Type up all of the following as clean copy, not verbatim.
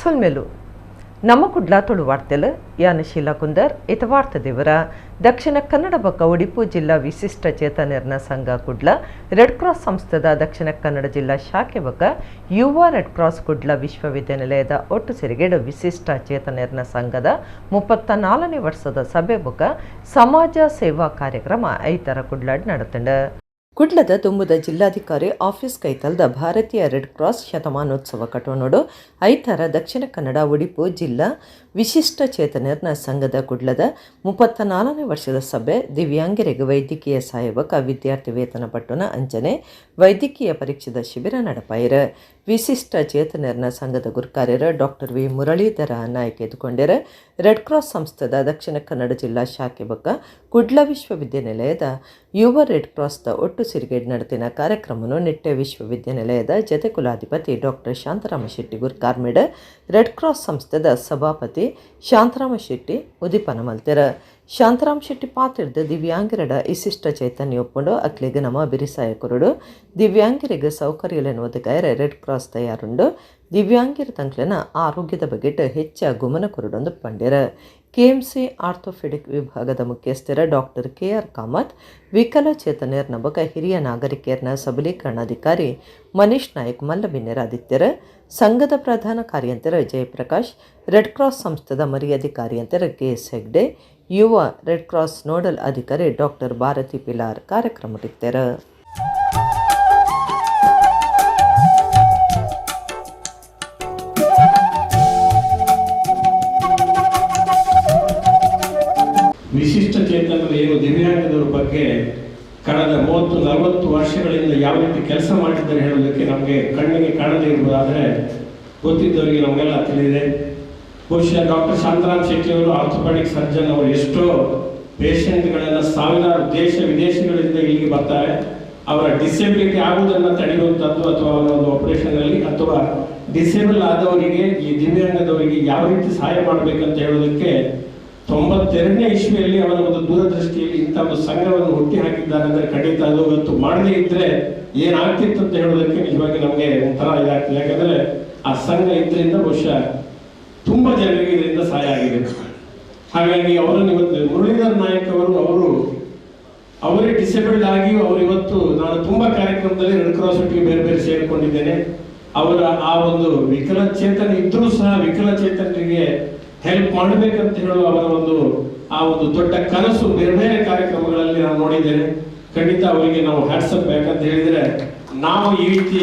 ಸೊಲ್ಮೆಲು ನಮ್ಮ ಕುಡ್ಲ ತುಳು ವಾರ್ತೆಲು. ಯಾನ ಶೀಲಾ ಕುಂದರ್. ಇತ ವಾರ್ತೆ ದೇವರ. ದಕ್ಷಿಣ ಕನ್ನಡ ಬೊಕ್ಕ ಒಡಿಪು ಜಿಲ್ಲಾ ವಿಶಿಷ್ಟ ಚೇತನೆರ್ನ ಸಂಘ ಕುಡ್ಲ, ರೆಡ್ ಕ್ರಾಸ್ ಸಂಸ್ಥೆದ ದಕ್ಷಿಣ ಕನ್ನಡ ಜಿಲ್ಲಾ ಶಾಖೆ ಬೊಕ್ಕ ಯುವ ರೆಡ್ ಕ್ರಾಸ್ ಕುಡ್ಲ ವಿಶ್ವವಿದ್ಯಾನಿಲಯದ ಒಟ್ಟು ಸೇರಿಗೆಡ್ ವಿಶಿಷ್ಟ ಚೇತನೆರ್ನ ಸಂಘದ 34ನೇ ವರ್ಷದ ಸಭೆ ಬೊಕ್ಕ ಸಮಾಜ ಸೇವಾ ಕಾರ್ಯಕ್ರಮ ಐತಾರ ಕುಡ್ಲಾಡ್ ನಡತಂಡು. ಕುಡ್ಲದ ತುಂಬುದ ಜಿಲ್ಲಾಧಿಕಾರಿ ಆಫೀಸ್ ಕೈತಲ್ದ ಭಾರತೀಯ ರೆಡ್ ಕ್ರಾಸ್ ಶತಮಾನೋತ್ಸವ ಕಟೋಣಡು ಐತಾರ ದಕ್ಷಿಣ ಕನ್ನಡ ಒಡಿಪು ಜಿಲ್ಲಾ ವಿಶಿಷ್ಟ ಚೇತನರ್ನ ಸಂಘದ ಕುಡ್ಲದ 34ನೇ ವರ್ಷದ ಸಭೆ, ದಿವ್ಯಾಂಗರಿಗೆ ವೈದ್ಯಕೀಯ ಸಹಾಯ, ವಿದ್ಯಾರ್ಥಿ ವೇತನ ಪಟ್ಟುನ ಅಂಚನೆ ವೈದ್ಯಕೀಯ ಪರೀಕ್ಷೆದ ಶಿಬಿರ ನಡಪಾಯಿರ. ವಿಶಿಷ್ಟ ಚೇತನರ್ನ ಸಂಘದ ಗುರ್ಕಾರ್ಯರ ಡಾಕ್ಟರ್ ವಿ ಮುರಳೀಧರ ನಾಯ್ಕ ಎದುಕೊಂಡರು. ರೆಡ್ ಕ್ರಾಸ್ ಸಂಸ್ಥೆದ ದಕ್ಷಿಣ ಕನ್ನಡ ಜಿಲ್ಲಾ ಶಾಖೆ ಬೊಕ್ಕ ಕುಡ್ಲ ವಿಶ್ವವಿದ್ಯಾನಿಲಯದ ಯುವ ರೆಡ್ ಕ್ರಾಸ್ದ ಒಟ್ಟು ಸಿರಿಗೇಡ್ ನಡೆತಿನ ಕಾರ್ಯಕ್ರಮವನ್ನು ನಿಟ್ಟೆ ವಿಶ್ವವಿದ್ಯಾನಿಲಯದ ಜತೆ ಕುಲಾಧಿಪತಿ ಡಾಕ್ಟರ್ ಶಾಂತರಾಮ ಶೆಟ್ಟಿ ಗುರ್ಕಾರ್ಮೆಡ್, ರೆಡ್ ಕ್ರಾಸ್ ಸಂಸ್ಥೆದ ಸಭಾಪತಿ ಶಾಂತರಾಮ ಶೆಟ್ಟಿ ಉದಿಪನ ಮಲ್ತೆರ್. ಶಾಂತರಾಮ್ ಶೆಟ್ಟಿ ಪಾತೆರ್ದ್, ದಿವ್ಯಾಂಗರಡ ಇಶಿಷ್ಟ ಚೈತನ್ಯ ಒಪ್ಪುಂಡು, ಅಕ್ಲೆಗ್ ನಮ ಬಿರಿಸಾಯ ಕೊರೊಡು, ದಿವ್ಯಾಂಗರಿಗೆ ಸೌಕರ್ಯಲೆನ್ ಒದಗಾಯರೆ ರೆಡ್ ಕ್ರಾಸ್ ತಯಾರುಂಡು, ದಿವ್ಯಾಂಗರ ತಂಕ್ಲೆನ ಆರೋಗ್ಯದ ಬಗೆಟ್ ಹೆಚ್ಚ ಗುಮನ ಕೊರೊಡೊಂದು ಪಂಡೆರ್. ಕೆಎಂಸಿ ಆರ್ಥೋಪೆಡಿಕ್ ವಿಭಾಗದ ಮುಖ್ಯಸ್ಥರ ಡಾಕ್ಟರ್ ಕೆಆರ್ ಕಾಮತ್, ವಿಕಲಚೇತನೆರ್ನ ಬೊಕ ಹಿರಿಯ ನಾಗರಿಕೆಯರ್ನ ಸಬಲೀಕರಣಾಧಿಕಾರಿ ಮನೀಶ್ ನಾಯಕ್ ಮಲ್ಲ ಬಿನ್ನೆರಾದಿತ್ತೆರ್. ಸಂಘದ ಪ್ರಧಾನ ಕಾರ್ಯಂತೆರ್ ಜಯಪ್ರಕಾಶ್, ರೆಡ್ ಕ್ರಾಸ್ ಸಂಸ್ಥೆದ ಮರ್ಯಾದೆ ಕಾರ್ಯಂತೆರ್ ಕೆಎಸ್ ಹೆಗ್ಡೆ, ಯುವ ರೆಡ್ ಕ್ರಾಸ್ ನೋಡಲ್ ಅಧಿಕಾರಿ ಡಾಕ್ಟರ್ ಭಾರತಿ ಪಿಲಾರ್ ಕಾರ್ಯಕ್ರಮಡಿತ್ತೆರ್. ವಿಶಿಷ್ಟ ಚೇತನರು ಏನು ದಿವ್ಯಾಂಗದವರ ಬಗ್ಗೆ ಕಳೆದ 30-40 ವರ್ಷಗಳಿಂದ ಯಾವ ರೀತಿ ಕೆಲಸ ಮಾಡಿದ್ದಾರೆ ಹೇಳೋದಕ್ಕೆ ನಮಗೆ ಕಣ್ಣಿಗೆ ಕಾಣದೇ ಇರ್ಬೋದು, ಆದರೆ ಗೊತ್ತಿದ್ದವರಿಗೆ ನಮಗೆಲ್ಲ ತಿಳಿದಿದೆ. ಬಹುಶಃ ಡಾಕ್ಟರ್ ಶಾಂತರಾಮ್ ಶೆಟ್ಟಿ ಅವರು ಆರ್ಥೋಪೆಡಿಕ್ ಸರ್ಜನ್. ಅವರು ಎಷ್ಟೋ ಪೇಷಂಟ್ಗಳನ್ನು ಸಾವಿರಾರು ದೇಶ ವಿದೇಶಗಳಿಂದ ಇಲ್ಲಿಗೆ ಬರ್ತಾರೆ. ಅವರ ಡಿಸೆಬಿಲಿಟಿ ಆಗುವುದನ್ನು ತಡೆಯುವಂಥದ್ದು ಅಥವಾ ಅವರ ಒಂದು ಆಪರೇಷನಲ್ಲಿ ಅಥವಾ ಡಿಸೇಬಲ್ ಆದವರಿಗೆ, ಈ ದಿವ್ಯಾಂಗದವರಿಗೆ ಯಾವ ರೀತಿ ಸಹಾಯ ಮಾಡಬೇಕಂತ ಹೇಳೋದಕ್ಕೆ 92ನೇ ಇಸ್ವಿಯಲ್ಲಿ ಅವರ ಒಂದು ದೂರದೃಷ್ಟಿಯಲ್ಲಿ ಇಂಥ ಒಂದು ಸಂಘವನ್ನು ಹುಟ್ಟಿ ಹಾಕಿದ್ದಾರೆ ಅಂದರೆ ಖಂಡಿತ ಅದು ಇವತ್ತು ಮಾಡದೇ ಇದ್ರೆ ಏನಾಗ್ತಿತ್ತು ಅಂತ ಹೇಳೋದಕ್ಕೆ ನಿಜವಾಗಿ ನಮಗೆ ಒಂಥರ ಇದಾಗ್ತದೆ. ಯಾಕಂದ್ರೆ ಆ ಸಂಘ ಇದ್ರಿಂದ ಬಹುಶಃ ತುಂಬಾ ಜನರಿಗೆ ಇದರಿಂದ ಸಹಾಯ ಆಗಿದೆ. ಹಾಗಾಗಿ ಅವರನ್ನು ಇವತ್ತು ಮುರಳೀಧರ್ ನಾಯಕ್ ಅವರು ಅವರೇ ಡಿಸೇಬಲ್ಡ್ ಆಗಿಯೂ ಅವರು ಇವತ್ತು ನಾನು ತುಂಬಾ ಕಾರ್ಯಕ್ರಮದಲ್ಲಿ ರೆಡ್ ಕ್ರಾಸ್ ಒಟ್ಟಿಗೆ ಬೇರೆ ಬೇರೆ ಸೇರಿಕೊಂಡಿದ್ದೇನೆ. ಅವರ ಆ ಒಂದು ವಿಕಲಚೇತನ ಇದ್ರೂ ಸಹ ವಿಕಲಚೇತನರಿಗೆ ಹೆಲ್ಪ್ ಮಾಡಬೇಕಂತ ಹೇಳುವ ಅವರ ಒಂದು ಆ ಒಂದು ದೊಡ್ಡ ಕನಸು ಬೇರೆ ಬೇರೆ ಕಾರ್ಯಕ್ರಮಗಳಲ್ಲಿ ನಾನು ನೋಡಿದ್ದೇನೆ. ಖಂಡಿತ ಅವರಿಗೆ ನಾವು ಹ್ಯಾಟ್ಸಪ್. ಬೇಕಂತ ಹೇಳಿದ್ರೆ ನಾವು ಈ ರೀತಿ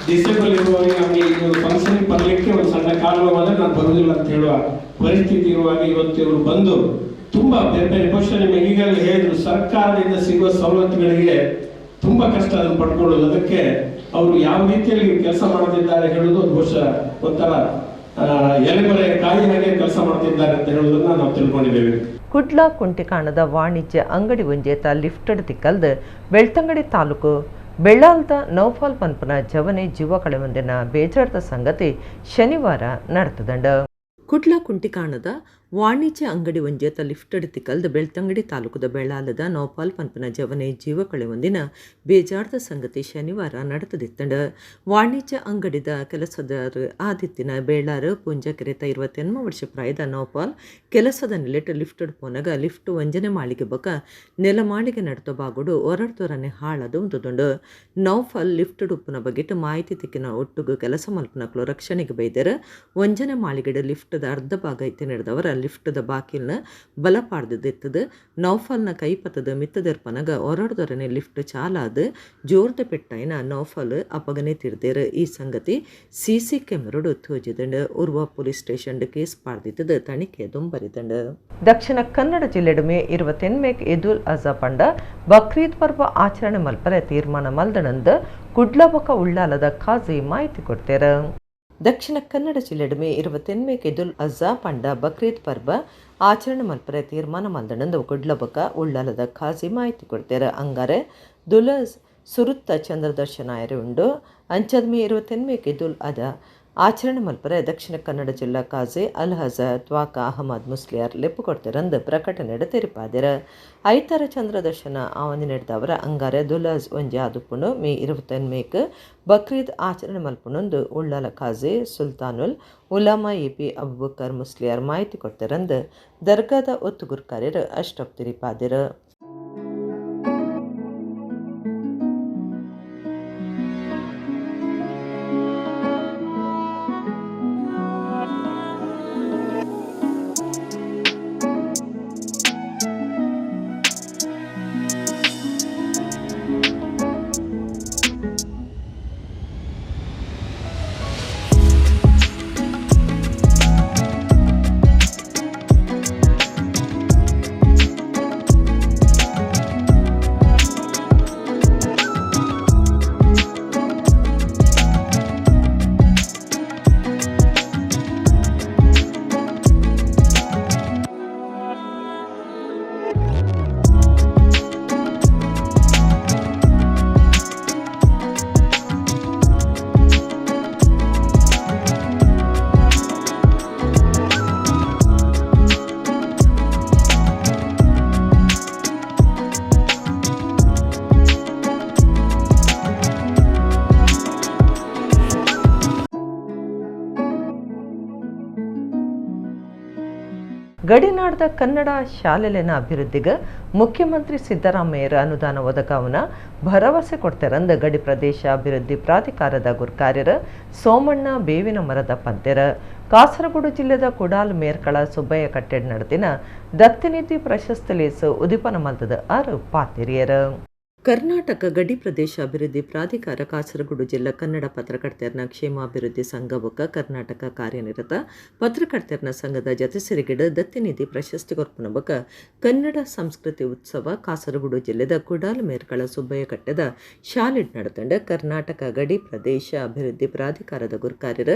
ಡಿಸೇಬಲ್ ಇರುವವರಿಗೆ ನಮಗೆ ಈ ಒಂದು ಫಂಕ್ಷನ್ ಬರಲಿಕ್ಕೆ ಒಂದು ಸಣ್ಣ ಕಾಲು ನೋವಾದ್ರೆ ನಾನು ಬರುವುದಿಲ್ಲ ಅಂತ ಹೇಳುವ ಪರಿಸ್ಥಿತಿ ಇರುವಾಗ ಇವತ್ತು ಇವರು ಬಂದು ತುಂಬಾ ಬೇರೆ ಬೇರೆ, ಬಹುಶಃ ನಿಮಗೆ ಈಗಾಗಲೇ ಹೇಳಿದ್ರು, ಸರ್ಕಾರದಿಂದ ಸಿಗುವ ಸವಲತ್ತುಗಳಿಗೆ ತುಂಬಾ ಕಷ್ಟ ಅದನ್ನು ಪಡ್ಕೊಳ್ಳೋದು. ಅದಕ್ಕೆ ಅವರು ಯಾವ ರೀತಿಯಲ್ಲಿ ಕೆಲಸ ಮಾಡ್ತಿದ್ದಾರೆ ಹೇಳುವುದು ಒಂದು ಬಹುಶಃ ಒಂಥರ ಎಲೆಮರೆ ಕಾಯಿ ಹಾಗೆ ಕೆಲಸ ಮಾಡ್ತಿದ್ದಾರೆ ಅಂತ ಹೇಳುವುದನ್ನ ನಾವು ತಿಳ್ಕೊಂಡಿದ್ದೇವೆ. ಕುಡ್ಲ ಕುಂಟಿಕಾಣದ ವಾಣಿಜ್ಯ ಅಂಗಡಿ ಒಂಜೇತ ಲಿಫ್ಟೆಡ್ ತಿಕ್ಕಲ್ದು ಬೆಳ್ತಂಗಡಿ ತಾಲೂಕು ಬೆಳ್ಳಾಲ್ದ ನೌಫಾಲ್ ಪನ್ಪನ ಜವನೆ ಜೀವ ಕಳೆವಂದಿನ ಬೇಜಾರ್ದ ಸಂಗತಿ ಶನಿವಾರ ನಡೆತದಂಡ. ಕುಡ್ಲ ಕುಂಟಿಕಾಣದ ವಾಣಿಜ್ಯ ಅಂಗಡಿ ಒಂಜೇತ ಲಿಫ್ಟೆಡ್ ತಿಕ್ಕಲ್ದ ಬೆಳ್ತಂಗಡಿ ತಾಲೂಕುದ ಬೆಳ್ಳಾಲದ ನೌಪಾಲ್ ಪನ್ಪನ ಜವನೆ ಜೀವ ಕಳೆವಂದಿನ ಬೇಜಾರ್ದ ಸಂಗತಿ ಶನಿವಾರ ನಡೆತದಿತ್ತಂಡ. ವಾಣಿಜ್ಯ ಅಂಗಡಿದ ಕೆಲಸದಾರ ಆದಿತ್ತಿನ ಬೇಳಾರು ಪುಂಜಕೆರೆತ 28 ವರ್ಷ ಪ್ರಾಯದ ನೌಪಾಲ್ ಕೆಲಸದ ನಿಲೆಟ್ ಲಿಫ್ಟೆಡ್ ಪೋನಗ ಲಿಫ್ಟ್ ಒಂಜನೆ ಮಾಳಿಗೆ ಬೊಕ ನೆಲ ಮಾಳಿಗೆ ನಡತ ಬಾಗುಡು ಒರಡ್ತೊರನೆ ಹಾಳದು ಉಂತುದುಂಡು. ನೌಫಲ್ ಲಿಫ್ಟೆಡ್ ಉಪ್ಪುನ ಬಗೆಟ್ ಮಾಹಿತಿ ತಿಕ್ಕಿನ ಒಟ್ಟುಗು ಕೆಲಸ ಮಲ್ಪನಕ್ಲು ರಕ್ಷಣೆಗೆ ಬೈದೆರ್. ಒಂಜನೆ ಮಾಳಿಗೆಡ್ ಲಿಫ್ಟದ ಅರ್ಧ ಭಾಗ ಇತ್ತೆ ನಡೆದವರ ಲಿಫ್ಟದ ಬಾಕಿಲ್ನ ಬಲ ಪಾಡ್ದಿತ್ತದ ನೌಫಲ್ನ ಕೈಪತದ ಮಿತ್ತದೆರ್ಪನಗ ಒರಡ್ದೊರನೆ ಲಿಫ್ಟ್ ಚಾಲಾದ ಜೋರ್ದ ಪೆಟ್ಟಾಯಿನ ನೌಫಲ್ ಅಪಗನೆ ತಿರ್ದೇರ್. ಈ ಸಂಗತಿ ಸಿಸಿ ಕ್ಯಾಮೆರಾಡು ತೋಜಿದಂಡು. ಉರ್ವ ಪೊಲೀಸ್ ಸ್ಟೇಷನ್ ಕೇಸ್ ಪಾಡ್ದಿತ್ತದ ತನಿಖೆ ದುಂಬರಿದಂಡು. ದಕ್ಷಿಣ ಕನ್ನಡ ಜಿಲ್ಲೆಡ್ ಮೇ 28 ಈದ್ ಅಜಾ ಪಂಡ ಬಕ್ರೀದ್ ಪರ್ವ ಆಚರಣೆ ಮಲ್ಪರೆ ತೀರ್ಮಾನ ಮಲ್ದಣಂದ್ ಕುಡ್ಲ ಬೊಕ ಉಳ್ಳಾಲದ ಖಾಜಿ ಮಾಹಿತಿ ಕೊಡ್ತೇರ್. ದಕ್ಷಿಣ ಕನ್ನಡ ಜಿಲ್ಲೆಡ್ ಮೇ 28 ಈದುಲ್ ಅಜಾ ಪಂಡ ಬಕ್ರೀದ್ ಪರ್ವ ಆಚರಣೆ ಮಲ್ಪರೆ ತೀರ್ಮಾನ ಮಲ್ದಣಂದು ಕುಡ್ಲ ಬೊಕ ಉಳ್ಳಾಲದ ಖಾಜಿ ಮಾಹಿತಿ ಕೊಡ್ತೇರ್. ಅಂಗಾರೆ ದುಲ ಸುರುತ್ತ ಚಂದ್ರದರ್ಶನ ಆಯರೆ ಉಂಡು. ಅಂಚದ ಮೇ 28 ಈದುಲ್ ಅದ ಆಚರಣೆ ಮಲ್ಪರೆ ದಕ್ಷಿಣ ಕನ್ನಡ ಜಿಲ್ಲಾ ಕಾಜಿ ಅಲ್ ಹಜರ್ ತ್ವಾಕ ಅಹಮದ್ ಮುಸ್ಲಿಯಾರ್ ಲೆಪ್ಪು ಕೊಡ್ತಿರಂದು ಪ್ರಕಟಣೆಡ್ ತೆರಿಪಾದೆರ್. ಐತಾರ ಚಂದ್ರ ದರ್ಶನ ಆವಂದಿ ನಡೆದವರ ಅಂಗಾರೆ ದುಲಜ್ ಒಂಜಿ ಆದುಪ್ಪುಂಡು. ಮೇ 28 ಮೇಕ್ ಬಕ್ರೀದ್ ಆಚರಣೆ ಮಲ್ಪುನೊಂದು ಉಳ್ಳಾಲ ಕಾಜಿ ಸುಲ್ತಾನುಲ್ ಉಲಾಮಾ ಎಪಿ ಅಬೂಬಕರ್ ಮುಸ್ಲಿಯಾರ್ ಮಾಹಿತಿ ಕೊಡ್ತಿರಂದು ದರ್ಗಾದ ಒತ್ತು ಗುರ್ಕಾರ್ಯರು ಅಶ್ರಫ್ ತೆರಿಪಾದೆರ್. ಗಡಿನಾಡದ ಕನ್ನಡ ಶಾಲೆಲೆನ ಅಭಿವೃದ್ಧಿಗೆ ಮುಖ್ಯಮಂತ್ರಿ ಸಿದ್ದರಾಮಯ್ಯರ ಅನುದಾನ ಒದಗಾವನ ಭರವಸೆ ಕೊಡ್ತಾರಂದ ಗಡಿ ಪ್ರದೇಶ ಅಭಿವೃದ್ಧಿ ಪ್ರಾಧಿಕಾರದ ಗುರ್ಕಾರ್ಯರ ಸೋಮಣ್ಣ ಬೇವಿನ ಮರದ ಪಂತೆರ. ಕಾಸರಗೋಡು ಜಿಲ್ಲೆದ ಕುಡಾಲ್ ಮೇರ್ಕಳ ಸುಬ್ಬಯ್ಯ ಕಟ್ಟೆಡ್ ನಡೆದಿನ ದತ್ತಿನಿಧಿ ಪ್ರಶಸ್ತಿ ಲೇಸು ಉದಿಪನ ಮಲ್ತದ ಆರು ಪಾತಿರಿಯರ. ಕರ್ನಾಟಕ ಗಡಿ ಪ್ರದೇಶ ಅಭಿವೃದ್ಧಿ ಪ್ರಾಧಿಕಾರ ಕಾಸರಗೋಡು ಜಿಲ್ಲಾ ಕನ್ನಡ ಪತ್ರಕರ್ತರ ಕ್ಷೇಮಾಭಿವೃದ್ಧಿ ಸಂಘ ಬೊಕ್ಕ ಕರ್ನಾಟಕ ಕಾರ್ಯನಿರತ ಪತ್ರಕರ್ತರ ಸಂಘದ ಜತೆ ಸಿರಿಗಿಡ ದತ್ತಿನಿಧಿ ಪ್ರಶಸ್ತಿ ಕೊರ್ಪುನ ಬೊಕ್ಕ ಕನ್ನಡ ಸಂಸ್ಕೃತಿ ಉತ್ಸವ ಕಾಸರಗೋಡು ಜಿಲ್ಲೆದ ಕುಡಾಲ್ ಮೇರ್ಕಳ ಸುಬ್ಬಯ್ಯ ಕಟ್ಟೆದ ಶಾಲೆಡ್ ನಡೆತಂಡ. ಕರ್ನಾಟಕ ಗಡಿ ಪ್ರದೇಶ ಅಭಿವೃದ್ಧಿ ಪ್ರಾಧಿಕಾರದ ಗುರ್ಕಾರ್ಯರ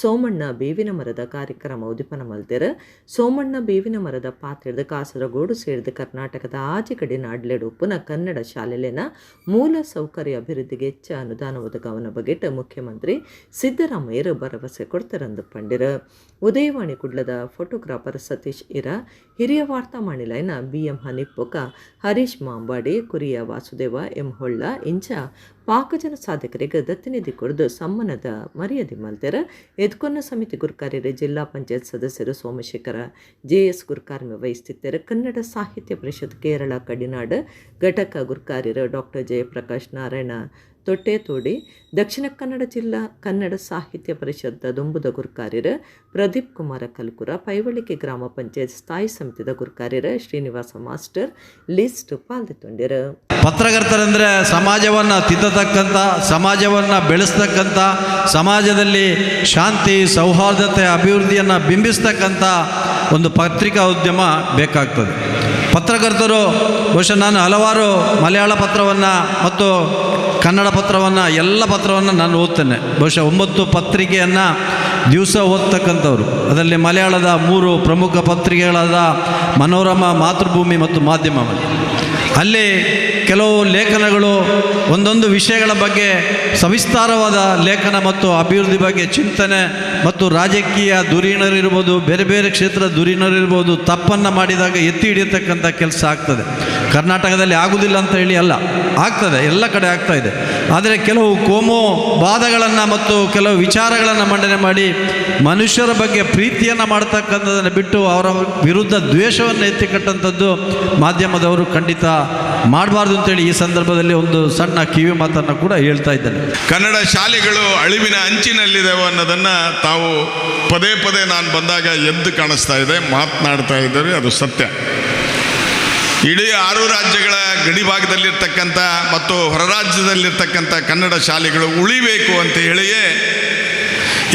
ಸೋಮಣ್ಣ ಬೇವಿನ ಮರದ ಕಾರ್ಯಕ್ರಮ ಉದಿಪನ ಮಲ್ತೆರ್. ಸೋಮಣ್ಣ ಬೇವಿನ ಮರದ ಪಾತ್ರದ ಕಾಸರಗೋಡು ಸೇರಿದ ಕರ್ನಾಟಕದ ಆಚೆ ಕಡೆ ನಾಡ್ಲೆಡ್ ಉಪ್ಪುನ ಕನ್ನಡ ಶಾಲೆಲೆನ ಮೂಲ ಸೌಕರ್ಯ ಅಭಿವೃದ್ಧಿಗೆ ಹೆಚ್ಚ ಅನುದಾನ ಒದಗಾವನ ಬಗೆಟ್ ಮುಖ್ಯಮಂತ್ರಿ ಸಿದ್ದರಾಮಯ್ಯರು ಭರವಸೆ ಕೊಡ್ತಾರಂದು ಪಂಡಿರ. ಉದಯವಾಣಿ ಕುಡ್ಲದ ಫೋಟೋಗ್ರಾಫರ್ ಸತೀಶ್ ಇರಾ, ಹಿರಿಯ ವಾರ್ತಾ ಮಾಣಿಲೈನ ಬಿಎಂ ಹನೀಫ್ ಬೊಕ್ಕ ಹರೀಶ್ ಮಾಂಬಾಡಿ, ಕುರಿಯ ವಾಸುದೇವ ಎಂ ಹೊಳ್ಳ ಇಂಚ ಪಾಕಜನ ಸಾಧಕರಿಗೆ ದತ್ತಿನಿಧಿ ಕೊಡದು ಸಮ್ಮಾನದ ಮರ್ಯಾದೆ ಮಲ್ತೆರ್. ಎದ್ಕೊನ್ನ ಸಮಿತಿ ಗುರ್ಕಾರ್ಯರು ಜಿಲ್ಲಾ ಪಂಚಾಯತ್ ಸದಸ್ಯರು ಸೋಮಶೇಖರ ಜೆಎಸ್ ಗುರ್ಕಾರ್ಮೆ ವಹಿಸುತ್ತಿದ್ದರು. ಕನ್ನಡ ಸಾಹಿತ್ಯ ಪರಿಷತ್ ಕೇರಳ ಕಡಿನಾಡು ಘಟಕ ಗುರ್ಕಾರ್ಯರು ಡಾಕ್ಟರ್ ಜಯಪ್ರಕಾಶ್ ನಾರಾಯಣ ತೊಟ್ಟೆತೋಡಿ, ದಕ್ಷಿಣ ಕನ್ನಡ ಜಿಲ್ಲಾ ಕನ್ನಡ ಸಾಹಿತ್ಯ ಪರಿಷತ್ ದುಂಬುದ ಗುರ್ಕಾರ್ಯರು ಪ್ರದೀಪ್ ಕುಮಾರ ಕಲ್ಕುರ, ಪೈವಳಿಕೆ ಗ್ರಾಮ ಪಂಚಾಯತ್ ಸ್ಥಾಯಿ ಸಮಿತಿದ ಗುರ್ಕಾರ್ಯರು ಶ್ರೀನಿವಾಸ ಮಾಸ್ಟರ್ ಲಿಸ್ಟ್ ಪಾಲ್ದಿತ್ತೊಂಡಿರು. ಪತ್ರಕರ್ತರೆಂದರೆ ಸಮಾಜವನ್ನು ತಿದ್ದತಕ್ಕಂಥ, ಸಮಾಜವನ್ನು ಬೆಳೆಸ್ತಕ್ಕಂಥ, ಸಮಾಜದಲ್ಲಿ ಶಾಂತಿ ಸೌಹಾರ್ದತೆ ಅಭಿವೃದ್ಧಿಯನ್ನು ಬಿಂಬಿಸ್ತಕ್ಕಂಥ ಒಂದು ಪತ್ರಿಕಾ ಉದ್ಯಮ ಬೇಕಾಗ್ತದೆ. ಪತ್ರಕರ್ತರು ಬಹುಶಃ ನಾನು ಹಲವಾರು ಮಲಯಾಳ ಪತ್ರವನ್ನು ಮತ್ತು ಕನ್ನಡ ಪತ್ರವನ್ನು, ಎಲ್ಲ ಪತ್ರವನ್ನು ನಾನು ಓದ್ತೇನೆ. ಬಹುಶಃ 9 ಪತ್ರಿಕೆಯನ್ನು ದಿವಸ ಓದ್ತಕ್ಕಂಥವ್ರು. ಅದರಲ್ಲಿ ಮಲಯಾಳದ 3 ಪ್ರಮುಖ ಪತ್ರಿಕೆಗಳಾದ ಮನೋರಮ, ಮಾತೃಭೂಮಿ ಮತ್ತು ಮಾಧ್ಯಮ. ಅಲ್ಲಿ ಕೆಲವು ಲೇಖನಗಳು ಒಂದೊಂದು ವಿಷಯಗಳ ಬಗ್ಗೆ ಸವಿಸ್ತಾರವಾದ ಲೇಖನ ಮತ್ತು ಅಭಿವೃದ್ಧಿ ಬಗ್ಗೆ ಚಿಂತನೆ ಮತ್ತು ರಾಜಕೀಯ ಧುರೀಣರಿರ್ಬೋದು, ಬೇರೆ ಬೇರೆ ಕ್ಷೇತ್ರದ ಧುರೀಣರಿರ್ಬೋದು, ತಪ್ಪನ್ನು ಮಾಡಿದಾಗ ಎತ್ತಿ ಹಿಡಿಯತಕ್ಕಂಥ ಕೆಲಸ ಆಗ್ತದೆ. ಕರ್ನಾಟಕದಲ್ಲಿ ಆಗುವುದಿಲ್ಲ ಅಂತ ಹೇಳಿ ಅಲ್ಲ, ಆಗ್ತದೆ, ಎಲ್ಲ ಕಡೆ ಆಗ್ತಾ ಇದೆ. ಆದರೆ ಕೆಲವು ಕೋಮು ವಾದಗಳನ್ನು ಮತ್ತು ಕೆಲವು ವಿಚಾರಗಳನ್ನು ಮಂಡನೆ ಮಾಡಿ ಮನುಷ್ಯರ ಬಗ್ಗೆ ಪ್ರೀತಿಯನ್ನು ಮಾಡ್ತಕ್ಕಂಥದ್ದನ್ನು ಬಿಟ್ಟು ಅವರ ವಿರುದ್ಧ ದ್ವೇಷವನ್ನು ಎತ್ತಿಕಟ್ಟಂಥದ್ದು ಮಾಧ್ಯಮದವರು ಖಂಡಿತ ಮಾಡಬಾರ್ದು ಅಂತೇಳಿ ಈ ಸಂದರ್ಭದಲ್ಲಿ ಒಂದು ಸಣ್ಣ ಕಿವಿ ಮಾತನ್ನು ಕೂಡ ಹೇಳ್ತಾ ಇದ್ದೇನೆ. ಕನ್ನಡ ಶಾಲೆಗಳು ಅಳಿವಿನ ಅಂಚಿನಲ್ಲಿದ್ದಾವೆ ಅನ್ನೋದನ್ನು ತಾವು ಪದೇ ಪದೇ ನಾನು ಬಂದಾಗ ಎದ್ದು ಕಾಣಿಸ್ತಾ ಇದೆ, ಮಾತನಾಡ್ತಾ ಇದ್ದಾರೆ, ಅದು ಸತ್ಯ. ಇಡೀ 6 ರಾಜ್ಯಗಳ ಗಡಿಭಾಗದಲ್ಲಿರ್ತಕ್ಕಂಥ ಮತ್ತು ಹೊರರಾಜ್ಯದಲ್ಲಿರ್ತಕ್ಕಂಥ ಕನ್ನಡ ಶಾಲೆಗಳು ಉಳಿಬೇಕು ಅಂತ ಹೇಳಿಯೇ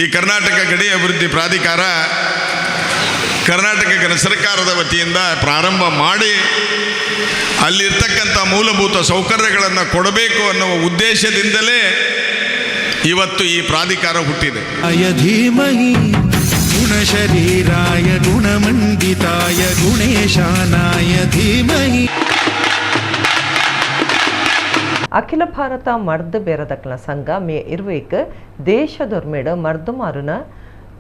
ಈ ಕರ್ನಾಟಕ ಗಡಿ ಅಭಿವೃದ್ಧಿ ಪ್ರಾಧಿಕಾರ ಕರ್ನಾಟಕ ಸರ್ಕಾರದ ವತಿಯಿಂದ ಪ್ರಾರಂಭ ಮಾಡಿ ಅಲ್ಲಿರ್ತಕ್ಕಂಥ ಮೂಲಭೂತ ಸೌಕರ್ಯಗಳನ್ನು ಕೊಡಬೇಕು ಅನ್ನುವ ಉದ್ದೇಶದಿಂದಲೇ ಇವತ್ತು ಈ ಪ್ರಾಧಿಕಾರ ಹುಟ್ಟಿದೆ. ಧೀಮಹಿ ಗುಣಶರೀರಾಯ ಗುಣಮಂಡಿತಾಯ ಗುಣೇಶಾನಾಯ ಧೀಮಹಿ. ಅಖಿಲ ಭಾರತ ಮರ್ದ್ ಬೇರದಕ್ಲ ಸಂಘ ಮೇ 20 ದೇಶದೊರ್ಮೆಡ್ ಮರ್ದು ಮಾರುನ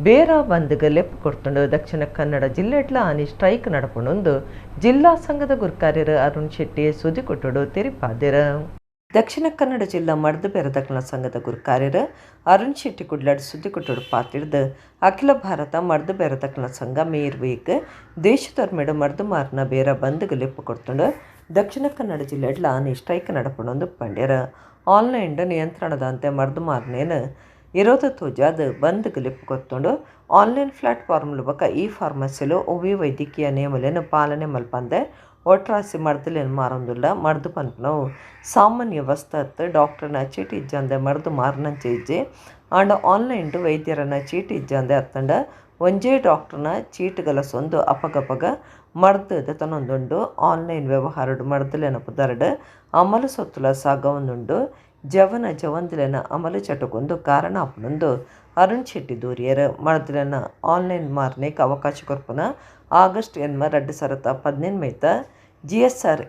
ಬೇರ ಬಂದ್ಗ್ ಲೆಪ್ಪು ಕೊರ್ತುಂಡು. ದಕ್ಷಿಣ ಕನ್ನಡ ಜಿಲ್ಲೆಡ್ಲ ಆನಿ ಸ್ಟ್ರೈಕ್ ನಡಪುಂಡು ಜಿಲ್ಲಾ ಸಂಘದ ಗುರ್ಕಾರ್ಯರು ಅರುಣ್ ಶೆಟ್ಟಿ ಸುದ್ದಿಕೊಟ್ಟುಡು ತೆರಿಪಾದೆರ್. ದಕ್ಷಿಣ ಕನ್ನಡ ಜಿಲ್ಲಾ ಮರ್ದು ಬೇರದಕ್ಲ ಸಂಘದ ಗುರ್ಕಾರ್ಯರು ಅರುಣ್ ಶೆಟ್ಟಿ ಕುಡ್ಲಡ್ ಸುದ್ದಿಕೊಟ್ಟುಡು ಪಾತಿರ್ದು ಅಖಿಲ ಭಾರತ ಮರ್ದು ಬೇರದಕ್ಲ ಸಂಘ ಮೇ 20 ದೇಶದೊರ್ಮೆಡ್ ಮರ್ದು ಮಾರುನ ಬೇರ ಬಂದ್ಗ್ ಲೆಪ್ಪು ಕೊರ್ತುಂಡು. ದಕ್ಷಿಣ ಕನ್ನಡ ಜಿಲ್ಲೆಡ್ಲ ಆನಿ ಸ್ಟ್ರೈಕ್ ನಡಪುಂಡು ಪಂಡೆರ್. ಆನ್ಲೈನ್ ನಿಯಂತ್ರಣದಂತೆ ಮರ್ದು ಮಾರನೇನು ಇರೋದ ತೋಜಾದ್ ಬಂದ್ಗ್ ಲೆಪ್ಪು ಕೊರ್ತುಂಡು. ಆನ್ಲೈನ್ ಪ್ಲಾಟ್ಫಾರ್ಮ್ಲು ಬೊಕ್ಕ ಈ ಫಾರ್ಮಸಿಲು ಒವ್ವೇ ವೈದ್ಯಕೀಯ ನಿಯಮಲೆನ್ ಪಾಲನೆ ಮಲ್ಪಂದೆ ಒಟ್ರಾಸಿ ಮರ್ದುಲೆನ್ ಮಾರೊಂದುಲ್ಲ. ಮರ್ದು ಪನ್ಪುನವು ಸಾಮಾನ್ಯ ವಸ್ತು, ಡಾಕ್ಟರ್ನ ಚೀಟಿ ಇಜ್ಜಂದೆ ಮರ್ದು ಮಾರನಂಚೆ ಇಜ್ಜಿ. ಆಂಡ ಆನ್ಲೈನ್ ವೈದ್ಯರನ ಚೀಟಿ ಇಜ್ಜಂದೆ ಅತ್ತಂಡ ಒಂಜೇ ಡಾಕ್ಟರ್ನ ಚೀಟುಗಲಸೊಂದು ಅಪಗಪಗ ಮರ್ದು ದೆತೊನೊಂದುಂಡು. ಆನ್ಲೈನ್ ವ್ಯವಹಾರಡ್ ಮರ್ದುಲೆನ ಪುದರ್ಡ್ ಅಮಲು ಸೊತ್ತುಲ ಸಾಗವೊಂದುಂಡು. ಜವನ ಜವಂದಿಲೆನ ಅಮಲು ಚಟಕೊಂದು ಕಾರಣ ಆಪುಂಡು ಅರುಣ್ ಶೆಟ್ಟಿ ದೂರಿಯರ್. ಮರ್ದುಲೆನ ಆನ್ಲೈನ್ ಮಾರನೇಕ್ ಅವಕಾಶ ಕೊರ್ಪುನ ಆಗಸ್ಟ್ 8 2018 ಮೈತ GSR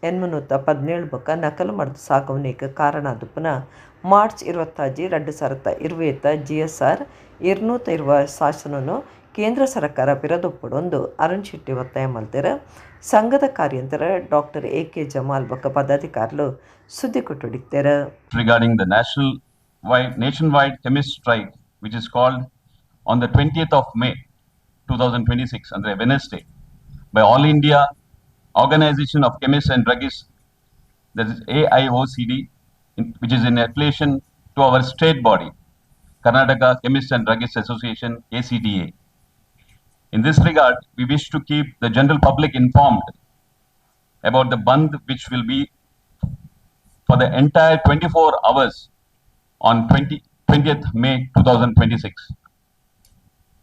817 ಬೊಕ್ಕ ನಕಲು ಮರ್ದು ಸಾಗವನೇಕ್ ಕಾರಣ ಆದುಪ್ಪುನ ಮಾರ್ಚ್ 26 2020 GSR 220 ಶಾಸನನು ಕೇಂದ್ರ ಸರ್ಕಾರ ಪಿರದೊಪ್ಪುಡೊಂದು ಅರುಣ್ ಶೆಟ್ಟಿ ಒತ್ತಾಯ ಮಲ್ತೆರ್. ಸಂಘದ ಕಾರ್ಯಂತರ ಡಾಕ್ಟರ್ AK Jamal ಬೊಕ್ಕ ಪದಾಧಿಕಾರಿಲು ಸುದ್ದಿ ಕೊಟ್ಟುಡಿತ್ತೆರ್. Regarding the nationwide chemist strike, which is called on the 20th of May 2026, ಅಂದ್ರೆ Wednesday, by All India Organization of Chemists and Druggists, that is AIOCD, which is in affiliation to our state body, Karnataka Chemists and Druggists Association, KCDA. In this regard, we wish to keep the general public informed about the bandh, which will be for the entire 24 hours on 20th May 2026.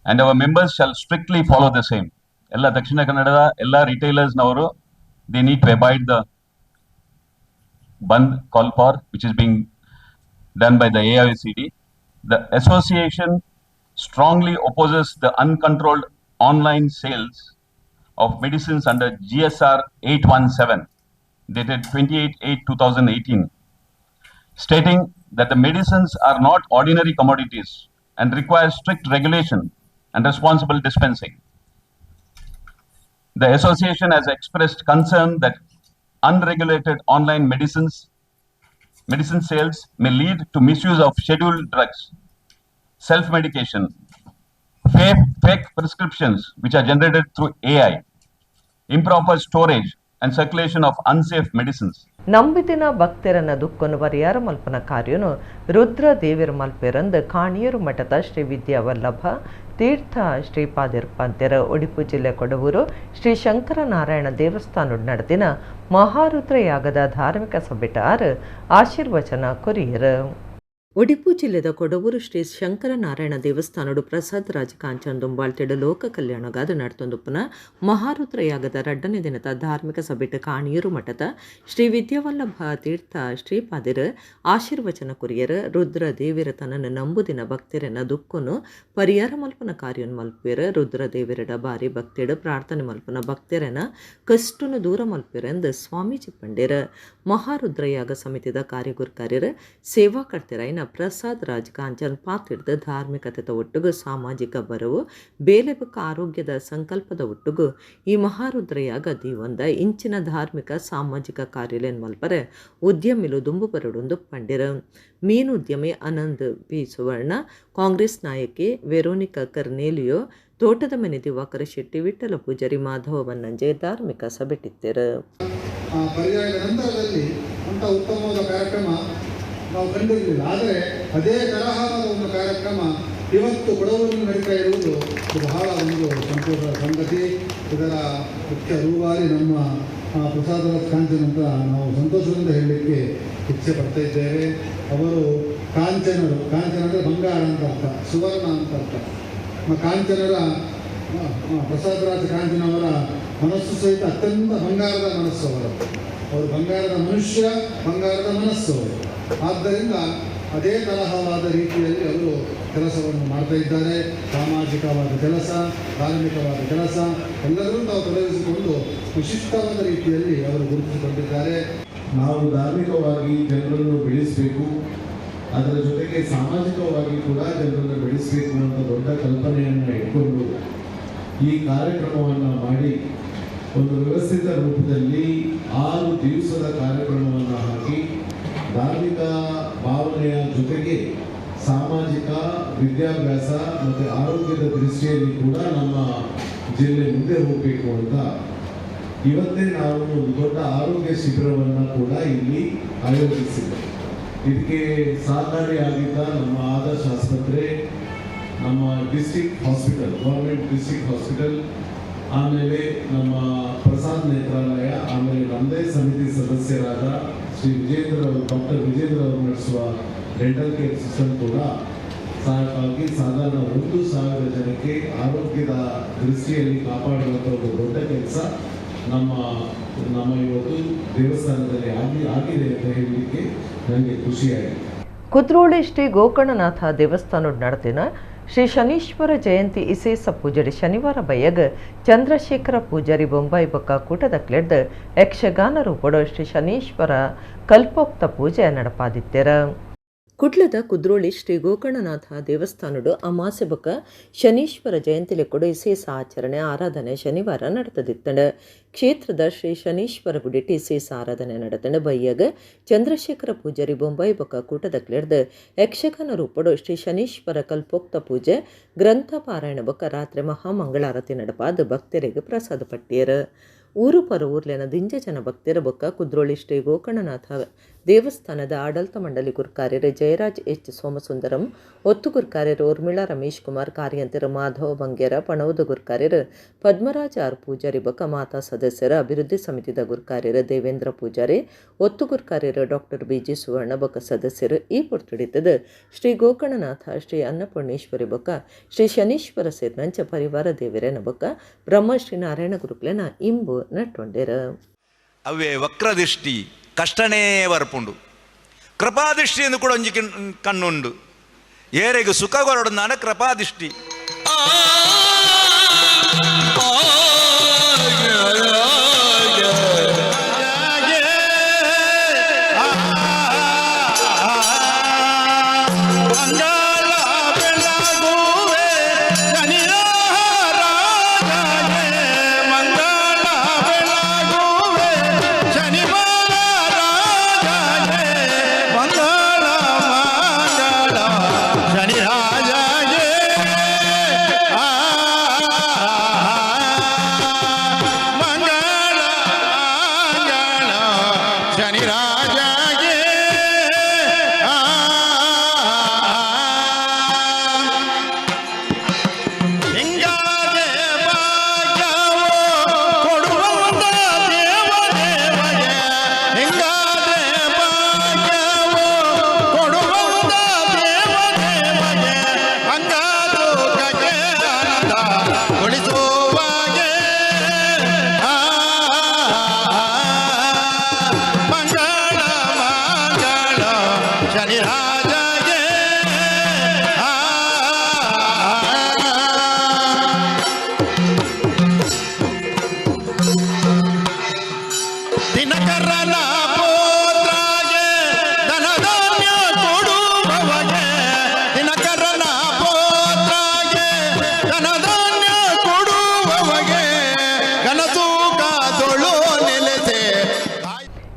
And our members shall strictly follow the same. Ella Dakshina Kannada, ella retailers navaru, they need to abide the bandh call for, which is being done by the AIOCD. The association strongly opposes the uncontrolled online sales of medicines under GSR 817, dated 28/8/2018, stating that the medicines are not ordinary commodities and require strict regulation and responsible dispensing. The association has expressed concern that unregulated online medicine sales may lead to misuse of scheduled drugs, self-medication, fake prescriptions which are generated through AI, improper storage and circulation of unsafe medicines. ನಂಬಿದಿನ ಭಕ್ತರನ್ನ ದುಃಖನು ಪರಿಹಾರ ಮಲ್ಪನ ಕಾರ್ಯನು ರುದ್ರ ದೇವಿರ ಮಲ್ಪೆರಂದು ಕಾಣಿಯೂರು ಮಠದ ಶ್ರೀ ವಿದ್ಯಾವಲ್ಲಭ ತೀರ್ಥ ಶ್ರೀಪಾದಿರ್ಪಂತೆರ. ಒಡಿಪು ಜಿಲ್ಲೆ ಕೊಡವೂರು ಶ್ರೀ ಶಂಕರನಾರಾಯಣ ದೇವಸ್ಥಾನ ನಡೆದಿನ ಮಹಾರುದ್ರ ಯಾಗದ ಧಾರ್ಮಿಕ ಸಭೆಟಾರ್ ಆಶೀರ್ವಚನ courier. Odipu ಜಿಲ್ಲೆದ ಕೊಡವೂರು ಶ್ರೀ ಶಂಕರನಾರಾಯಣ ದೇವಸ್ಥಾನಡು ಪ್ರಸಾದ್ ರಾಜ ಕಾಂಚನ್ ದುಂಬಾಳ್ತಿಡು ಲೋಕ ಕಲ್ಯಾಣಗಾದ ನಡ್ತೊಂದುಪ್ಪುನ ಮಹಾರುದ್ರ ಯಾಗದ ರಡ್ಡನೇ ದಿನದ ಧಾರ್ಮಿಕ ಸಭೆಟ್ ಕಾಣಿಯೂರು ಮಠದ ಶ್ರೀ ವಿದ್ಯಾವಲ್ಲಭ ತೀರ್ಥ ಶ್ರೀಪಾದಿರು ಆಶೀರ್ವಚನ ಕುರಿಯರ್. ರುದ್ರ ದೇವಿರ ತನ್ನನ್ನು ನಂಬುದಿನ ಭಕ್ತರನ್ನ ದುಃಖನು ಪರಿಹಾರ ಮಲ್ಪನ ಕಾರ್ಯನ್ ಮಲ್ಪೇರು. ರುದ್ರ ದೇವಿರಡ ಬಾರಿ ಭಕ್ತಿಡು ಪ್ರಾರ್ಥನೆ ಮಲ್ಪನ ಭಕ್ತರನ್ನ ಕಷ್ಟನು ದೂರ ಮಲ್ಪೇರೆಂದು ಸ್ವಾಮೀಜಿ ಪಂಡೇರ. ಮಹಾರುದ್ರ ಯಾಗ ಸಮಿತಿದ ಕಾರ್ಯಗುರ್ಕಾರ್ಯರು ಸೇವಾಕರ್ತರಾಯಿನ ಪ್ರಸಾದ್ ರಾಜ್ ಕಾಂಚನ್ ಪಾತಿಡ್ದು ಧಾರ್ಮಿಕತೆದ ಒಟ್ಟುಗು ಸಾಮಾಜಿಕ ಬರವು ಬೇಲೆ ಬೊಕ್ಕ ಆರೋಗ್ಯದ ಸಂಕಲ್ಪದ ಒಟ್ಟುಗು ಈ ಮಹಾರುದ್ರ ಯಾಗ ದೀವಂದ ಇಂಚಿನ ಧಾರ್ಮಿಕ ಸಾಮಾಜಿಕ ಕಾರ್ಯಲೇನ್ ಮಲ್ಪರೆ ಉದ್ಯಮಿಲು ದುಂಬು ಬರಡೊಂದು ಪಂಡಿರ. ಮೀನು ಉದ್ಯಮಿ ಆನಂದ್ ಪಿ ಸುವರ್ಣ, ಕಾಂಗ್ರೆಸ್ ನಾಯಕಿ ವೆರೋನಿಕಾ ಕರ್ನೇಲಿಯೋ, ತೋಟದ ಮನೆ ದಿವಾಕರ ಶೆಟ್ಟಿ, ವಿಠಲ ಪೂಜಾರಿ, ಮಾಧವ ಬನ್ನಂಜೆ ಧಾರ್ಮಿಕ ಸಭೆಟಿತ್ತರು. ಪರ್ಯಾಯದ ನಂತರದಲ್ಲಿ ಅಂಥ ಉತ್ತಮವಾದ ಕಾರ್ಯಕ್ರಮ ನಾವು ಕಂಡಿರಲಿಲ್ಲ. ಆದರೆ ಅದೇ ತರಹದ ಒಂದು ಕಾರ್ಯಕ್ರಮ ಇವತ್ತು ಕೊಡವೂರಿನಲ್ಲಿ ನಡೀತಾ ಇರುವುದು ಬಹಳ ಒಂದು ಸಂತೋಷದ ಸಂಗತಿ. ಇದರ ಮುಖ್ಯ ರೂವಾರಿ ನಮ್ಮ ಪ್ರಸಾದರಾಜ್ ಕಾಂಚನ್ ಅಂತ ನಾವು ಸಂತೋಷದಿಂದ ಹೇಳಲಿಕ್ಕೆ ಇಚ್ಛೆ ಪಡ್ತಾ ಇದ್ದೇವೆ. ಅವರು ಕಾಂಚನರು, ಕಾಂಚನ ಅಂದರೆ ಬಂಗಾರ ಅಂತ ಅರ್ಥ, ಸುವರ್ಣ ಅಂತ ಅರ್ಥ. ಕಾಂಚನರ ಪ್ರಸಾದರಾಜ್ ಕಾಂಚನವರ ಮನಸ್ಸು ಸಹಿತ ಅತ್ಯಂತ ಬಂಗಾರದ ಮನಸ್ಸು ಅವರು. ಅವರು ಬಂಗಾರದ ಮನುಷ್ಯ, ಬಂಗಾರದ ಮನಸ್ಸು ಅವರು. ಆದ್ದರಿಂದ ಅದೇ ತರಹವಾದ ರೀತಿಯಲ್ಲಿ ಅವರು ಕೆಲಸವನ್ನು ಮಾಡ್ತಾ ಇದ್ದಾರೆ. ಸಾಮಾಜಿಕವಾದ ಕೆಲಸ, ಧಾರ್ಮಿಕವಾದ ಕೆಲಸ ಎಲ್ಲರೂ ತಾವು ತೊಡಗಿಸಿಕೊಂಡು ವಿಶಿಷ್ಟವಾದ ರೀತಿಯಲ್ಲಿ ಅವರು ಗುರುತಿಸಿಕೊಂಡಿದ್ದಾರೆ. ನಾವು ಧಾರ್ಮಿಕವಾಗಿ ಜನರನ್ನು ಬೆಳೆಸಬೇಕು, ಅದರ ಜೊತೆಗೆ ಸಾಮಾಜಿಕವಾಗಿ ಕೂಡ ಜನರನ್ನು ಬೆಳೆಸಬೇಕು ಅಂತ ದೊಡ್ಡ ಕಲ್ಪನೆಯನ್ನು ಇಟ್ಕೊಂಡು ಈ ಕಾರ್ಯಕ್ರಮವನ್ನು ಮಾಡಿ ಒಂದು ವ್ಯವಸ್ಥಿತ ರೂಪದಲ್ಲಿ 6 ದಿವಸದ ಕಾರ್ಯಕ್ರಮವನ್ನು ಹಾಕಿ ಧಾರ್ಮಿಕ ಭಾವನೆಯ ಜೊತೆಗೆ ಸಾಮಾಜಿಕ, ವಿದ್ಯಾಭ್ಯಾಸ ಮತ್ತು ಆರೋಗ್ಯದ ದೃಷ್ಟಿಯಲ್ಲಿ ಕೂಡ ನಮ್ಮ ಜಿಲ್ಲೆ ಮುಂದೆ ಹೋಗಬೇಕು ಅಂತ ಇವತ್ತೇ ನಾವು ಒಂದು ದೊಡ್ಡ ಆರೋಗ್ಯ ಶಿಬಿರವನ್ನು ಕೂಡ ಇಲ್ಲಿ ಆಯೋಜಿಸಿದ್ದೇವೆ. ಇದಕ್ಕೆ ಸಹಕಾರಿಯಾಗಿದ್ದ ನಮ್ಮ ಆದರ್ಶ ಆಸ್ಪತ್ರೆ, ನಮ್ಮ district hospital, government district hospital, ಆಮೇಲೆ ನಮ್ಮ ಪ್ರಸಾದ್ ನೇತ್ರಾಲಯ, ಆಮೇಲೆ ನಮ್ಮದೇ ಸಮಿತಿ ಸದಸ್ಯರಾದ ಶ್ರೀ ವಿಜೇಂದ್ರ ಅವರು, ಡಾಕ್ಟರ್ ವಿಜೇಂದ್ರ ಅವರು ನಡೆಸುವ ಡೆಂಟಲ್ ಕೇರ್ ಸಿಸ್ಟಮ್ ಕೂಡ ಸಹಾಯಕವಾಗಿ ಸಾಧಾರಣ 1000 ಜನಕ್ಕೆ ಆರೋಗ್ಯದ ದೃಷ್ಟಿಯಲ್ಲಿ ಕಾಪಾಡುವಂಥ ಒಂದು ದೊಡ್ಡ ಕೆಲಸ ನಮ್ಮ ನಮ್ಮ ಇವತ್ತು ದೇವಸ್ಥಾನದಲ್ಲಿ ಆಗಿದೆ ಅಂತ ಹೇಳಲಿಕ್ಕೆ ನನಗೆ ಖುಷಿಯಾಗಿದೆ. ಕುದ್ರೋಳಿ ಶ್ರೀ ಗೋಕರ್ಣನಾಥ ದೇವಸ್ಥಾನದ ನಡೆದಿನ ಶ್ರೀ ಶನೀಶ್ವರ ಜಯಂತಿ ಇಸೇಸ ಪೂಜೆ ಶನಿವಾರ ಬಯ್ಯಗ ಚಂದ್ರಶೇಖರ ಪೂಜಾರಿ ಬೊಂಬಾಯಿ ಬೊಕ್ಕ ಕೂಟದ ಕ್ಲೆಡ್ದ ಯಕ್ಷಗಾನ ರೂಪಡು ಶ್ರೀ ಶನೀಶ್ವರ ಕಲ್ಪೋಕ್ತ ಪೂಜೆ ನಡಪಾದಿತ್ತೆರ. ಕುಡ್ಲದ ಕುದ್ರೋಳಿ ಶ್ರೀ ಗೋಕರ್ಣನಾಥ ದೇವಸ್ಥಾನಡು ಅಮಾಸೆ ಬೊಕ್ಕ ಶನೀಶ್ವರ ಜಯಂತಿಲೆ ಕೂಡ ಇಸೇಸ ಆಚರಣೆ ಆರಾಧನೆ ಶನಿವಾರ ನಡೆತದಿತ್ತಂಡ. ಕ್ಷೇತ್ರದ ಶ್ರೀ ಶನೀಶ್ವರ ಗುಡಿಟಿ ಇಸೇಸ ಆರಾಧನೆ ನಡೆತಂಡ. ಬಯ್ಯಗ ಚಂದ್ರಶೇಖರ ಪೂಜಾರಿ ಬೊಂಬಾಯಿ ಬೊಕ್ಕ ಕೂಟದ ಕ್ಲೆಡ್ದ ಯಕ್ಷಗಾನ ರೂಪಡು ಶ್ರೀ ಶನೀಶ್ವರ ಕಲ್ಪೋಕ್ತ ಪೂಜೆ ಗ್ರಂಥ ಪಾರಾಯಣ ಬೊಕ್ಕ ರಾತ್ರಿ ಮಹಾಮಂಗಳಾರತಿ ನಡಪಾದ ಭಕ್ತರಿಗೆ ಪ್ರಸಾದ ಪಟ್ಟಿಯರು. ಊರು ಪರ ಊರ್ಲೆನ ದಿಂಜ ಜನ ಭಕ್ತರ ಬೊಕ್ಕ ಕುದ್ರೋಳಿ ಶ್ರೀ ಗೋಕರ್ಣನಾಥ ದೇವಸ್ಥಾನದ ಆಡಳಿತ ಮಂಡಳಿ ಗುರ್ಕಾರ್ಯರು ಜಯರಾಜ್ ಎಚ್ ಸೋಮಸುಂದರಂ, ಒತ್ತು ಗುರ್ಕಾರ್ಯರು ಊರ್ಮಿಳಾ ರಮೇಶ್ ಕುಮಾರ್, ಕಾರ್ಯಂತರು ಮಾಧವ ಬಂಗೇರ, ಪಣೌದ ಗುರ್ಕಾರ್ಯರು ಪದ್ಮರಾಜ್ ಆರ್ ಪೂಜಾರಿ ಬೊಕ್ಕ ಮಾತಾ ಸದಸ್ಯರ ಅಭಿವೃದ್ಧಿ ಸಮಿತಿದ ಗುರ್ಕಾರ್ಯರು ದೇವೇಂದ್ರ ಪೂಜಾರಿ, ಒತ್ತು ಗುರ್ಕಾರ್ಯರು ಡಾಕ್ಟರ್ ಬಿಜಿ ಸುವರ್ಣ ಬೊಕ್ಕ ಸದಸ್ಯರು ಈ ಪೊರ್ತುಡಿತದ ಶ್ರೀ ಗೋಕರ್ಣನಾಥ ಶ್ರೀ ಅನ್ನಪೂರ್ಣೇಶ್ವರಿ ಬೊಕ್ಕ ಶ್ರೀ ಶನೀಶ್ವರ ಸೇರಿನಂಚ ಪರಿವಾರ ದೇವರೇನ ಬೊಕ್ಕ ಬ್ರಹ್ಮಶ್ರೀ ನಾರಾಯಣ ಗುರುಕ್ಲೆನ ಇಂಬು ನಟ್ಟೊಂಡೆರ. ಅವೇ ವಕ್ರದೃಷ್ಟಿ ಕಷ್ಟನೇ ಬರ್ಪುಂಡು, ಕೃಪಾದೃಷ್ಟಿ ಎಂದು ಕೂಡ ಒಂಜಿ ಕಣ್ಣುಂಡು. ಏರೆಗು ಸುಖ ಕೊರಡು ನಾನು ಕೃಪಾದೃಷ್ಟಿ.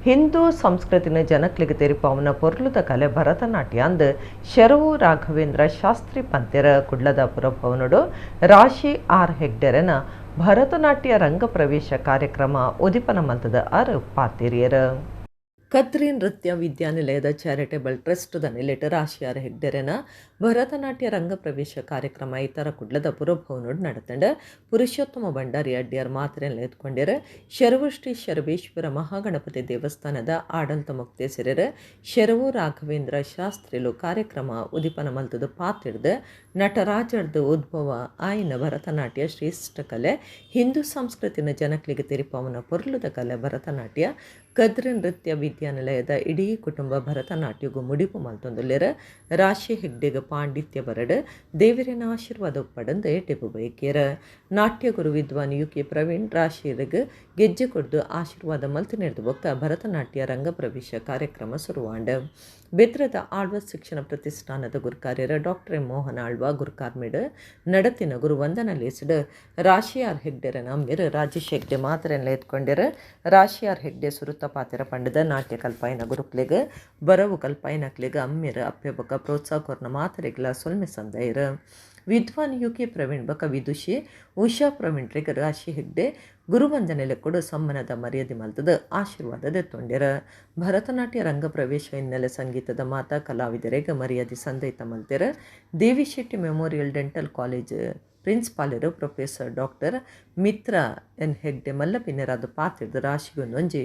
ಹಿಂದೂ ಸಂಸ್ಕೃತಿನ ಜನಕ್ಲಿಗೆ ತೆರಿಪಾವನ ಪೊರ್ಲುದ ಕಲೆ ಭರತನಾಟ್ಯ ಅಂದ್ ಶರವು ರಾಘವೇಂದ್ರ ಶಾಸ್ತ್ರಿ ಪಂತೆರ ಕುಡ್ಲದ ಪುರಭವನಡು ರಾಶಿ ಆರ್ ಹೆಗ್ಡೆರನ ಭರತನಾಟ್ಯ ರಂಗ ಪ್ರವೇಶ ಕಾರ್ಯಕ್ರಮ ಉದಿಪನ ಮಲ್ತದ ಆರ್ ಪಾತಿರಿಯರ. ಕದ್ರಿ ನೃತ್ಯ ವಿದ್ಯಾನಿಲಯದ ಚಾರಿಟೇಬಲ್ ಟ್ರಸ್ಟ್ ನೆಲೆಟ್ ರಾಶಿ ಆರ್ ಹೆಗ್ಡೆರೆನ ಭರತನಾಟ್ಯ ರಂಗ ಪ್ರವೇಶ ಕಾರ್ಯಕ್ರಮ ಇತರ ಕುಡ್ಲದ ಪುರಭವನೋಡು ನಡೆತಂಡ. ಪುರುಷೋತ್ತಮ ಭಂಡಾರಿ ಅಡ್ಡಿಯರ್ ಮಾತ್ರೆಯಲ್ಲಿ ಎತ್ಕೊಂಡಿರ. ಶರವು ಶ್ರೀ ಶರಬೇಶ್ವರ ಮಹಾಗಣಪತಿ ದೇವಸ್ಥಾನದ ಆಡಳಿತ ಮುಕ್ತೇಸರರ ಶರವು ರಾಘವೇಂದ್ರ ಶಾಸ್ತ್ರಿಲು ಕಾರ್ಯಕ್ರಮ ಉದಿಪನ ಮಲ್ತದ ಪಾತಿಡ್ದು ನಟರಾಜರ್ದು ಉದ್ಭವ ಆಯ್ನ ಭರತನಾಟ್ಯ ಶ್ರೇಷ್ಠ ಕಲೆ ಹಿಂದೂ ಸಂಸ್ಕೃತಿನ ಜನಕ್ಲಿಗೆ ತೆರಿಪಾವನ ಪೊರ್ಲುದ ಕಲೆ ಭರತನಾಟ್ಯ ಕದ್ರಿ ನೃತ್ಯ ವಿದ್ಯಾನಿಲಯದ ಇಡೀ ಕುಟುಂಬ ಭರತನಾಟ್ಯಗೂ ಮುಡಿಪು ಮಲ್ತೊಂದುಲ್ಲೆರ. ರಾಶಿ ಹೆಗ್ಡೆಗೆ ಪಾಂಡಿತ್ಯ ಬರಡು ದೇವರಿನ ಆಶೀರ್ವಾದ ಒಪ್ಪಡಂದು ಎಟೆಪು ಬಯಕಿಯರ. ನಾಟ್ಯ ಗುರು ವಿದ್ವಾನ್ ಯು.ಕೆ. ಪ್ರವೀಣ್ ರಾಶಿಯರಿಗೆ ಗೆಜ್ಜೆ ಕೊಡ್ದು ಆಶೀರ್ವಾದ ಮಲ್ತಿನೆರ್ದು ಬೊಕ್ಕ ಭರತನಾಟ್ಯ ರಂಗಪ್ರವೇಶ ಕಾರ್ಯಕ್ರಮ ಶುರುವಾಂಡ. ಬೆದ್ರದ ಆಳ್ವ ಶಿಕ್ಷಣ ಪ್ರತಿಷ್ಠಾನದ ಗುರುಕಾರ್ಯರ ಡಾಕ್ಟರ್ ಎಂ ಮೋಹನ್ ಆಳ್ವ ಗುರುಕಾರ್ಮಿಡ್ ನಡತಿನ ಗುರು ವಂದನ ಲೇಸಿಡ್ ರಾಶಿಯಾರ್ ಹೆಗ್ಡೆರ ನಮ್ಮಿರು ರಾಜೇಶ್ ಹೆಗ್ಡೆ ಮಾತ್ರೆಲ್ಲ ಎತ್ಕೊಂಡಿರು. ರಾಶಿಯಾರ್ ಹೆಗ್ಡೆ ಸುರುತ ಪಾತಿರ ಪಂಡದ ನಾಟ್ಯ ಕಲ್ಪಾಯಿನ ಗುರುಕ್ಲೆಗ್ ಬರವು ಕಲ್ಪಾಯಿನಕ್ಲೆಗ್ ಅಮ್ಮಿರು ಅಪ್ಪೆ ಬೊಕ್ಕ ಪ್ರೋತ್ಸಾಹ ಕೊರ್ನ ಮಾತರೆಗ್ಲ ಸೊಲ್ಮೆ ಸಂದೈರು. ವಿದ್ವಾನ್ ಯು.ಕೆ. ಪ್ರವೀಣ್ ಬೊಕ್ಕ ವಿದುಷಿ ಉಷಾ ಪ್ರವೀಣ್ ರೆಗ್ ರಾಶಿ ಹೆಗ್ಡೆ ಗುರುವಂದನೆಲೆ ಕೊಡು ಸಮ್ಮಾನದ ಮರ್ಯಾದೆ ಮಲ್ತದ ಆಶೀರ್ವಾದ ದೆತ್ತೊಂಡಿರ. ಭರತನಾಟ್ಯ ರಂಗಪ್ರವೇಶ ಹಿನ್ನೆಲೆ ಸಂಗೀತದ ಮಾತಾ ಕಲಾವಿದರಿಗೆ ಮರ್ಯಾದೆ ಸಂದೈತ ಮಲ್ತೆರ. Devi Shetty memorial dental college ಪ್ರಿನ್ಸಿಪಾಲರು professor doctor Mitra N Hegde ಮಲ್ಲಪಿನರಾದ ಪಾತಿರ್ದ ರಾಶಿಗೊಂದೊಂಜಿ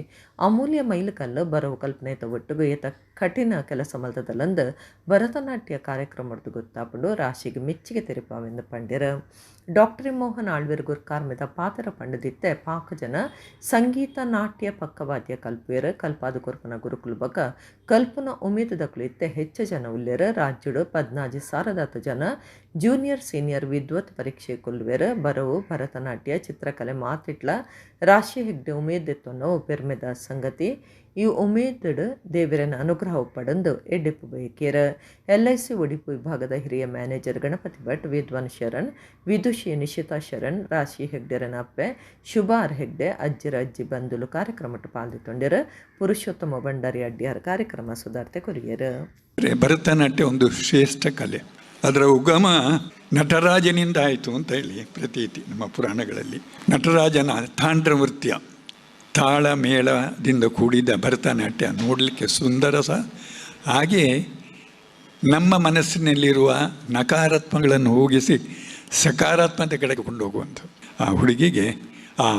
ಅಮೂಲ್ಯ ಮೈಲುಕಲ್ಲು ಬರವು ಕಲ್ಪನೆ ಒಟ್ಟುಗು ಏತ ಕಠಿಣ ಕೆಲಸ ಮಲ್ತದಲ್ಲಂದು ಭರತನಾಟ್ಯ ಕಾರ್ಯಕ್ರಮದ ಗೊತ್ತಾಪಂಡು ರಾಶಿಗೆ ಮೆಚ್ಚಿಗೆ ತೆರಿಪಾವೆಂದು ಪಂಡಿರ. ಡಾಕ್ಟರ್ ಮೋಹನ್ ಆಳ್ವೆರ್ ಗುರ್ಕಾರ್ಮೆದ ಪಾತ್ರ ಪಂಡದಿತ್ತೆ ಪಾಕ ಜನ ಸಂಗೀತ ನಾಟ್ಯ ಪಕ್ಕವಾದ್ಯ ಕಲ್ಪುವೆರ್. ಕಲ್ಪಾದ ಕೊರ್ಪುನ ಗುರುಕುಲು ಬೊಕ್ಕ ಕಲ್ಪುನ ಉಮೇದದಕುಲು ಇತ್ತೆ ಹೆಚ್ಚ ಜನ ಉಲ್ಲೆರ್. ರಾಜ್ಯಡು 14,000 ಜನ ಜೂನಿಯರ್ ಸೀನಿಯರ್ ವಿದ್ವತ್ ಪರೀಕ್ಷೆ ಕೊಲ್ಲುವೆರ್. ಬರವು ಭರತನಾಟ್ಯ ಚಿತ್ರಕಲೆ ಮಾತಿಟ್ಲ ರಾಶಿ ಹೆಗ್ಡೆ ಉಮೇದೆತ್ತೊನ್ನೋ ಪೆರ್ಮೆದ ಸಂಗತಿ. ಈ ಉಮೇದಡ್ ದೇವರನ ಅನುಗ್ರಹ ಒಪ್ಪಡಂದು ಎಡ್ಡೆಪ್ಪು ಬಯಕೇರ. ಎಲ್ಐಸಿ ಒಡಿಪು ವಿಭಾಗದ ಹಿರಿಯ ಮ್ಯಾನೇಜರ್ ಗಣಪತಿ ಭಟ್, ವಿದ್ವಾನ್ ಶರಣ್, ವಿದುಷಿ ನಿಶಿತಾ ಶರಣ್, ರಾಶಿ ಹೆಗ್ಡೆರನ ಅಪ್ಪೆ ಶುಭಾರ್ ಹೆಗ್ಡೆ, ಅಜ್ಜಿರ ಅಜ್ಜಿ ಬಂಧುಲು ಕಾರ್ಯಕ್ರಮಕ್ಕೆ ಪಾಲ್ದಿತ್ತೊಂಡಿರ. ಪುರುಷೋತ್ತಮ ಭಂಡಾರಿ ಅಡ್ಡಿಯಾರ್ ಕಾರ್ಯಕ್ರಮ ಸುಧಾರ್ತೆ ಕೊರಿಯರು. ಭರತನಾಟ್ಯ ಒಂದು ಶ್ರೇಷ್ಠ ಕಲೆ. ಅದರ ಉಗಮ ನಟರಾಜನಿಂದ ಆಯಿತು ಅಂತ ಹೇಳಿ ಪ್ರತೀತಿ ನಮ್ಮ ಪುರಾಣಗಳಲ್ಲಿ. ನಟರಾಜನ ತಾಂಡ್ರ ನೃತ್ಯ ತಾಳ ಮೇಳದಿಂದ ಕೂಡಿದ ಭರತನಾಟ್ಯ ನೋಡಲಿಕ್ಕೆ ಸುಂದರ ಸಹ, ಹಾಗೆಯೇ ನಮ್ಮ ಮನಸ್ಸಿನಲ್ಲಿರುವ ನಕಾರಾತ್ಮಗಳನ್ನು ಹೋಗಿಸಿ ಸಕಾರಾತ್ಮಕತೆ ಕಡೆಗೆ ಕೊಂಡೋಗುವಂಥದ್ದು. ಆ ಹುಡುಗಿಗೆ ಆ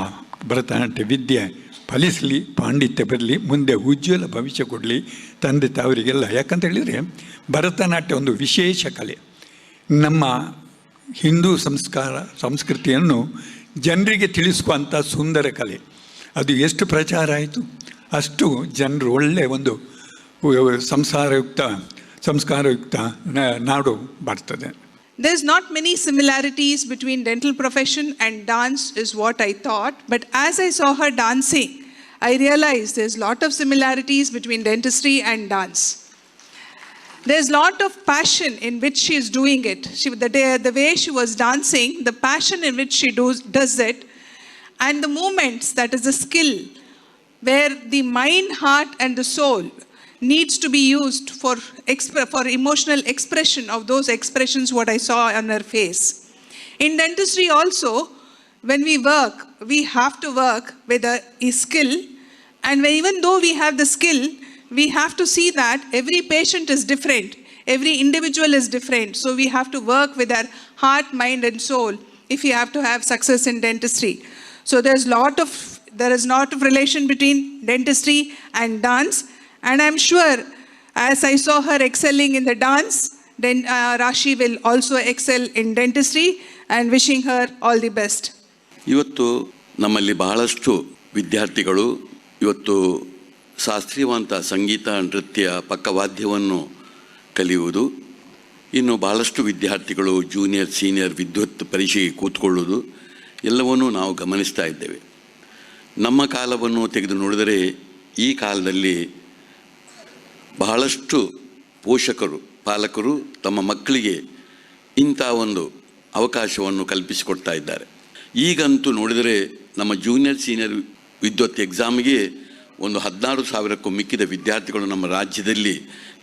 ಭರತನಾಟ್ಯ ವಿದ್ಯೆ ಫಲಿಸಲಿ, ಪಾಂಡಿತ್ಯ ಬರಲಿ, ಮುಂದೆ ಉಜ್ವಲ ಭವಿಷ್ಯ ಕೊಡಲಿ ತಂದೆ ತಾವರಿಗೆಲ್ಲ. ಯಾಕಂತ ಹೇಳಿದರೆ ಭರತನಾಟ್ಯ ಒಂದು ವಿಶೇಷ ಕಲೆ. ನಮ್ಮ ಹಿಂದೂ ಸಂಸ್ಕೃತಿಯನ್ನು ಜನರಿಗೆ ತಿಳಿಸುವಂಥ ಸುಂದರ ಕಲೆ. ಅದು ಎಷ್ಟು ಪ್ರಚಾರ ಆಯಿತು ಅಷ್ಟು ಜನರು ಒಳ್ಳೆಯ ಒಂದು ಸಂಸ್ಕಾರಯುಕ್ತ ನಾಡು ಬರ್ತದೆ. There's not many similarities between dental profession and dance is what I thought, but as I saw her dancing, I realized there's lot of similarities between dentistry and dance. There's lot of passion in which she is doing it. The way she was dancing, the passion in which she does it, and the movements, that is the skill, where the mind, heart and the soul needs to be used for emotional expression of those expressions what I saw on her face. In dentistry also, when we work, we have to work with a skill, and even though we have the skill, we have to see that every patient is different, every individual is different, so we have to work with our heart, mind and soul if you have to have success in dentistry. So there is lot of relation between dentistry and dance, and I'm sure as I saw her excelling in the dance, then Rashi will also excel in dentistry, and wishing her all the best. ಇವತ್ತು ನಮ್ಮಲ್ಲಿ ಬಹಳಷ್ಟು ವಿದ್ಯಾರ್ಥಿಗಳು ಇವತ್ತು ಶಾಸ್ತ್ರೀಯವಂತ ಸಂಗೀತ, ನೃತ್ಯ, ಪಕ್ಕವಾದ್ಯವನ್ನು ಕಲಿಯುವುದು, ಇನ್ನು ಬಹಳಷ್ಟು ವಿದ್ಯಾರ್ಥಿಗಳು ಜೂನಿಯರ್ ಸೀನಿಯರ್ ವಿದ್ವತ್ ಪರೀಕ್ಷೆಗೆ ಕೂತ್ಕೊಳ್ಳುವುದು ಎಲ್ಲವನ್ನೂ ನಾವು ಗಮನಿಸ್ತಾ ಇದ್ದೇವೆ. ನಮ್ಮ ಕಾಲವನ್ನು ತೆಗೆದು ನೋಡಿದರೆ ಈ ಕಾಲದಲ್ಲಿ ಬಹಳಷ್ಟು ಪೋಷಕರು, ಪಾಲಕರು ತಮ್ಮ ಮಕ್ಕಳಿಗೆ ಇಂಥ ಒಂದು ಅವಕಾಶವನ್ನು ಕಲ್ಪಿಸಿಕೊಡ್ತಾ ಇದ್ದಾರೆ. ಈಗಂತೂ ನೋಡಿದರೆ ನಮ್ಮ ಜೂನಿಯರ್ ಸೀನಿಯರ್ ವಿದ್ವತ್ ಎಕ್ಸಾಮ್ಗೆ ಒಂದು 16,000ಕ್ಕೂ ಮಿಕ್ಕಿದ ವಿದ್ಯಾರ್ಥಿಗಳು ನಮ್ಮ ರಾಜ್ಯದಲ್ಲಿ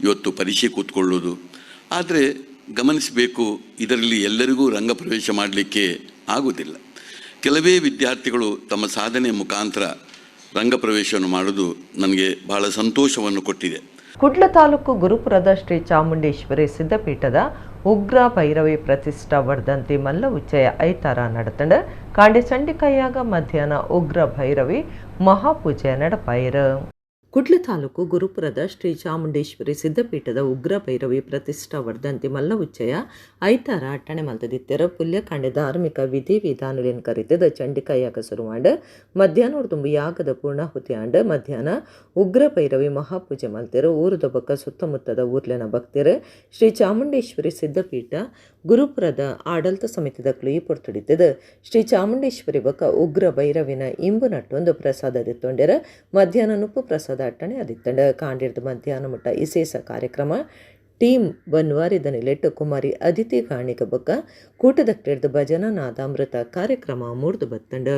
ಇವತ್ತು ಪರೀಕ್ಷೆ ಕೂತ್ಕೊಳ್ಳೋದು. ಆದರೆ ಗಮನಿಸಬೇಕು, ಇದರಲ್ಲಿ ಎಲ್ಲರಿಗೂ ರಂಗಪ್ರವೇಶ ಮಾಡಲಿಕ್ಕೆ ಆಗುವುದಿಲ್ಲ. ಕೆಲವೇ ವಿದ್ಯಾರ್ಥಿಗಳು ತಮ್ಮ ಸಾಧನೆಯ ಮುಖಾಂತರ ರಂಗಪ್ರವೇಶವನ್ನು ಮಾಡುವುದು ನನಗೆ ಬಹಳ ಸಂತೋಷವನ್ನು ಕೊಟ್ಟಿದೆ. ಕುಡ್ಲ ತಾಲೂಕು ಗುರುಪುರದ ಶ್ರೀ ಚಾಮುಂಡೇಶ್ವರಿ ಸಿದ್ಧಪೀಠದ ಉಗ್ರ ಭೈರವಿ ಪ್ರತಿಷ್ಠಾ ವರ್ಧಂತಿ ಮಲ್ಲ ಉಚ್ಚಯ ಐತಾರ ನಡೆತಂಡ ಕಾಂಡೆ ಚಂಡಿಕೈಯಾಗ ಮಧ್ಯಾಹ್ನ ಉಗ್ರ ಭೈರವಿ ಮಹಾಪೂಜೆ ನಡಪಾಯಿರು. ಕುಡ್ಲ ತಾಲೂಕು ಗುರುಪುರದ ಶ್ರೀ ಚಾಮುಂಡೇಶ್ವರಿ ಸಿದ್ಧಪೀಠದ ಉಗ್ರ ಭೈರವಿ ಪ್ರತಿಷ್ಠಾ ವರ್ಧಂತಿ ಮಲ್ಲ ಉಚ್ಚಯ ಐತಾರ ಅಟ್ಟಣೆ ಮಲ್ತದಿತ್ತೆರ. ಪುಲ್ಯಕಾಂಡೆ ಧಾರ್ಮಿಕ ವಿಧಿ ವಿಧಾನಗಳನ್ನು ಕರಿತದ ಚಂಡಿಕಾಯಾಗ ಶುರುವಾಂಡ ಮಧ್ಯಾಹ್ನ ತುಂಬು ಯಾಗದ ಪೂರ್ಣಾಹುತಿ ಆಂಡ ಮಧ್ಯಾಹ್ನ ಉಗ್ರ ಭೈರವಿ ಮಹಾಪೂಜೆ ಮಲ್ತೆರು. ಊರದ ಬಕ್ಕ ಸುತ್ತಮುತ್ತದ ಊರ್ಲೆನ ಭಕ್ತರು ಶ್ರೀ ಚಾಮುಂಡೇಶ್ವರಿ ಸಿದ್ಧಪೀಠ ಗುರುಪುರದ ಆಡಳಿತ ಸಮಿತಿದ ಕ್ಲುಯಿ ಪೊರ್ತುಡಿತ್ತದ ಶ್ರೀ ಚಾಮುಂಡೇಶ್ವರಿ ಬೊಕ್ಕ ಉಗ್ರ ಭೈರವಿನ ಇಂಬು ನಟ್ಟೊಂದು ಪ್ರಸಾದ ದಿತ್ತೊಂಡೆರ ಮಧ್ಯಾಹ್ನ ನುಪ್ಪು ಪ್ರಸಾದ ಅಟ್ಟಣೆ ಅದಿತ್ತಂಡ. ಕಾಂಡಿರ್ದ ಮಧ್ಯಾಹ್ನ ಮುಟ್ಟ ಇಸೇಸ ಕಾರ್ಯಕ್ರಮ ಟೀಮ್ ಬನ್ವಾರಿದ ನಿಲೆಟ್ಟು ಕುಮಾರಿ ಅದಿತಿ ಗಾಣಿಕ ಬೊಕ್ಕ ಕೂಟದಕ್ಟಿರ್ದ ಭಜನಾ ನಾದಾಮೃತ ಕಾರ್ಯಕ್ರಮ ಮೂರ್ದು ಬತ್ತಂಡ.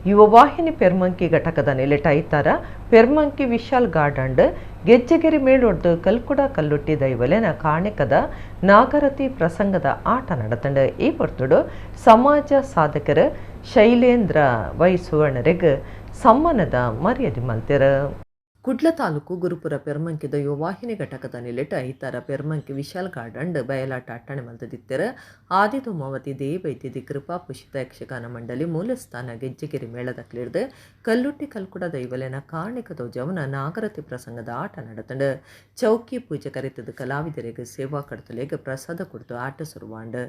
ಯುವವಾಹಿನಿ ಪೆರ್ಮಂಕಿ ಘಟಕದ ನೆಲೆಟ ಐತಾರ ಪೆರ್ಮಂಕಿ ವಿಶಾಲ್ ಗಾರ್ಡನ್ ಗೆಜ್ಜೆಗೆರಿ ಮೇಳೊಡ್ದು ಕಲ್ಕುಡ ಕಲ್ಲುಟ್ಟಿ ದೈವಲೆನ ಕಾಣಿಕದ ನಾಗರತಿ ಪ್ರಸಂಗದ ಆಟ ನಡತಂಡ. ಈ ಪೊರ್ತುಡು ಸಮಾಜ ಸಾಧಕರ ಶೈಲೇಂದ್ರ ವೈ ಸುವರ್ಣರೆಗ್ ಸಮ್ಮಾನದ ಮರ್ಯಾದೆ ಮಲ್ತೆರ್. ಕುಡ್ಲ ತಾಲೂಕು ಗುರುಪುರ ಪೆರ್ಮಂಕಿದ ಯುವವಾಹಿನಿ ಘಟಕದ ನಿಲೆಟ ಐತಾರ ಪೆರ್ಮಂಕಿ ವಿಶಾಲ್ ಗಾರ್ಡನ್ ಬಯಲಾಟ ಅಟ್ಟಣೆ ಮಲ್ತದಿತ್ತೆರ್. ಆದಿಧೂಮಾವತಿ ದೇವೈದ್ಯದಿ ಕೃಪಾ ಪುಷಿತ ಯಕ್ಷಗಾನ ಮಂಡಳಿ ಮೂಲಸ್ಥಾನ ಗೆಜ್ಜೆಗಿರಿ ಮೇಳದಕ್ಲಿರ್ದು ಕಲ್ಲುಟ್ಟಿ ಕಲ್ಕುಡ ದೈವಲೆನ ಕಾರ್ಣಿಕ ದೋಜವನ ನಾಗರತಿ ಪ್ರಸಂಗದ ಆಟ ನಡತಂಡು. ಚೌಕಿ ಪೂಜೆ ಕರೆತದ ಕಲಾವಿದರಿಗೆ ಸೇವಾ ಕಡತಲೆಗೆ ಪ್ರಸಾದ ಕೊಡ್ತು ಆಟ ಸುರುವಾಂಡ್.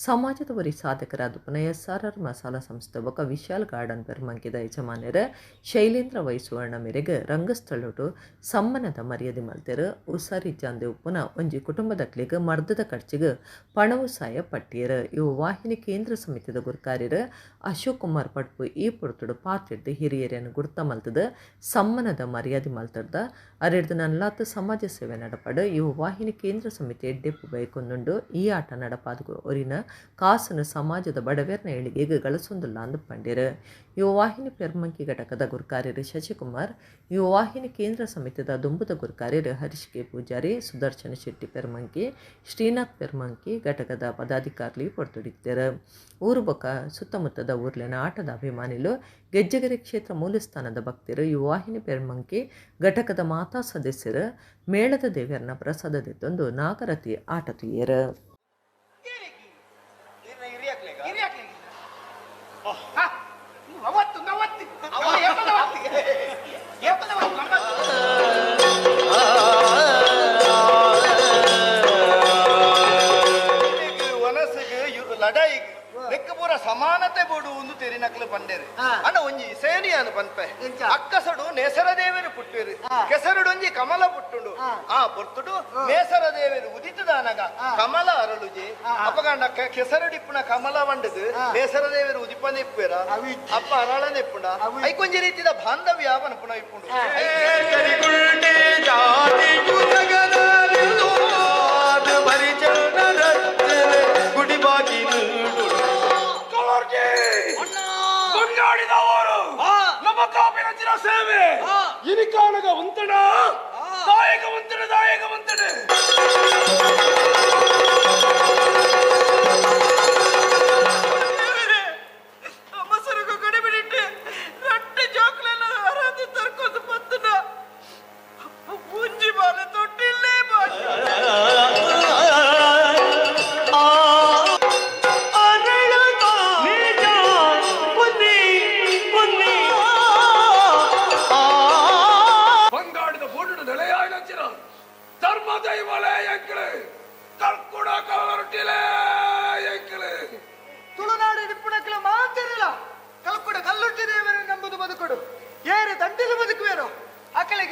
ಸಮಾಜದ ವರಿ ಸಾಧಕರಾದ ಪುನಃ ಎಸ್ಆರ್ಆರ್ ಮಸಾಲಾ ಸಂಸ್ಥೆ ಬೊಕ ವಿಶಾಲ್ ಗಾರ್ಡನ್ ಪೆರ್ಮಂಕಿದ ಯಜಮಾನ್ಯರ ಶೈಲೇಂದ್ರ ವೈ ಸುವರ್ಣ ಮೇರೆಗೆ ರಂಗಸ್ಥಳ ಸಮ್ಮನದ ಮರ್ಯಾದೆ ಮಲ್ತೆರ್. ಉಸಾರಿ ಚಾಂದೆ ಉಪ್ಪುನ ಒಂಜಿ ಕುಟುಂಬದಕ್ಲಿಗ್ ಮರ್ದದ ಖರ್ಚಿಗೆ ಪಣವು ಸಾಯ ಪಟ್ಟಿಯರ್. ಇವು ವಾಹಿನಿ ಕೇಂದ್ರ ಸಮಿತಿದ ಗುರ್ಕಾರ್ಯರ್ ಅಶೋಕ್ ಕುಮಾರ್ ಪಡ್ಪು ಈ ಪೊರ್ತುಡು ಪಾತಿರ್ದು ಹಿರಿಯರನ್ನು ಗುರ್ತ ಮಲ್ತದ ಸಮ್ಮನದ ಮರ್ಯಾದೆ ಮಲ್ತರ್ದ ಅರೆರ್ದು ನನ್ಲಾತ್ ಸಮಾಜ ಸೇವೆ ನಡಪಡು. ಇವು ವಾಹಿನಿ ಕೇಂದ್ರ ಸಮಿತಿ ಎಡ್ಡೆಪ್ಪು ಬೈಕೊಂದುಂಡು. ಈ ಆಟ ನಡಪಾದ ಒರಿನ ಕಾಸನು ಸಮಾಜದ ಬಡವೆರ್ನ ಏಳಿಗೆಗೆ ಗಳಸೊಂದುಲ್ಲ ಅಂದು ಪಂಡಿರು. ಯುವ ವಾಹಿನಿ ಪೆರ್ಮಂಕಿ ಘಟಕದ ಗುರ್ಕಾರ್ಯರು ಶಶಿಕುಮಾರ್, ಯುವ ವಾಹಿನಿ ಕೇಂದ್ರ ಸಮಿತಿದ ದುಂಬುದ ಗುರ್ಕಾರ್ಯರು ಹರೀಶ್ ಕೆ ಪೂಜಾರಿ, ಸುದರ್ಶನ ಶೆಟ್ಟಿ ಪೆರ್ಮಂಕಿ, ಶ್ರೀನಾಥ್ ಪೆರ್ಮಂಕಿ ಘಟಕದ ಪದಾಧಿಕಾರಿ ಪೊರ್ತುಡಿದ್ದಾರೆ. ಊರು ಬೊಕ ಸುತ್ತಮುತ್ತದ ಊರ್ಲಿನ ಆಟದ ಅಭಿಮಾನಿಲು ಗೆಜ್ಜೆಗೆರೆ ಕ್ಷೇತ್ರ ಮೂಲಸ್ಥಾನದ ಭಕ್ತರು ಯುವವಾಹಿನಿ ಪೆರ್ಮಂಕಿ ಘಟಕದ ಮಾತಾ ಸದಸ್ಯರು ಮೇಳದ ದೇವರನ್ನ ಪ್ರಸಾದ ದೆತ್ತೊಂದು ನಾಗರತಿ ಆಟ ತುಯ್ಯರು. ಸಮಾನತೆ ಬೋಡು ಒಂದು ತೆರಿನಕ್ಲು ಪಂಡೇರು ಅಣ್ಣ ಒಂಜಿ ಸೇನಿಯಾನು ಪನ್ಪೆ ಅಕ್ಕಸಡು ನೇಸರ ದೇವರು ಪುಟ್ಟೇರು ಕೆಸರುಡು ಒಂಜಿ ಕಮಲ ಪುಟ್ಟುಂಡು ಆ ಪೊರ್ತುಡು ನೇಸರ ದೇವರು ಉದಿತದಾನಗ ಕಮಲ ಅರಳುಜಿ ಅಪಗಂಡ ಕೆಸರುಡಿಪ್ಪುನ ಕಮಲ ವಂಡದು ನೇಸರ ದೇವರು ಉದಿಪನೆ ಇಪ್ಪೇರ ಅಪ್ಪ ಅರಳನೆ ಇಪ್ಪುಂಡ ಐಕೊಂಜಿ ರೀತಿದ ಬಾಂಧವ್ಯ ಪನ್ಪುನ ಇಪ್ಪುಂಡು. ಸೇವೆ ಇನಿಕಾನಗ ಉಂತಡ ದಾಯಕ ಉಂತಡ ದಾಯಕ ಉಂತಡ ಅವಸರಕ್ಕೂ ಕಡಿಮೆ ರಟ್ಟೆ ಜೋಕ್ಲೆಲ್ಲ ಅರಾಧಿ ತರ್ಕೊಂಡು ಬತ್ತನ ಪುಂಜಿ ಬಾಲೆ ತೊಟ್ಟಿಲ್ಲೇ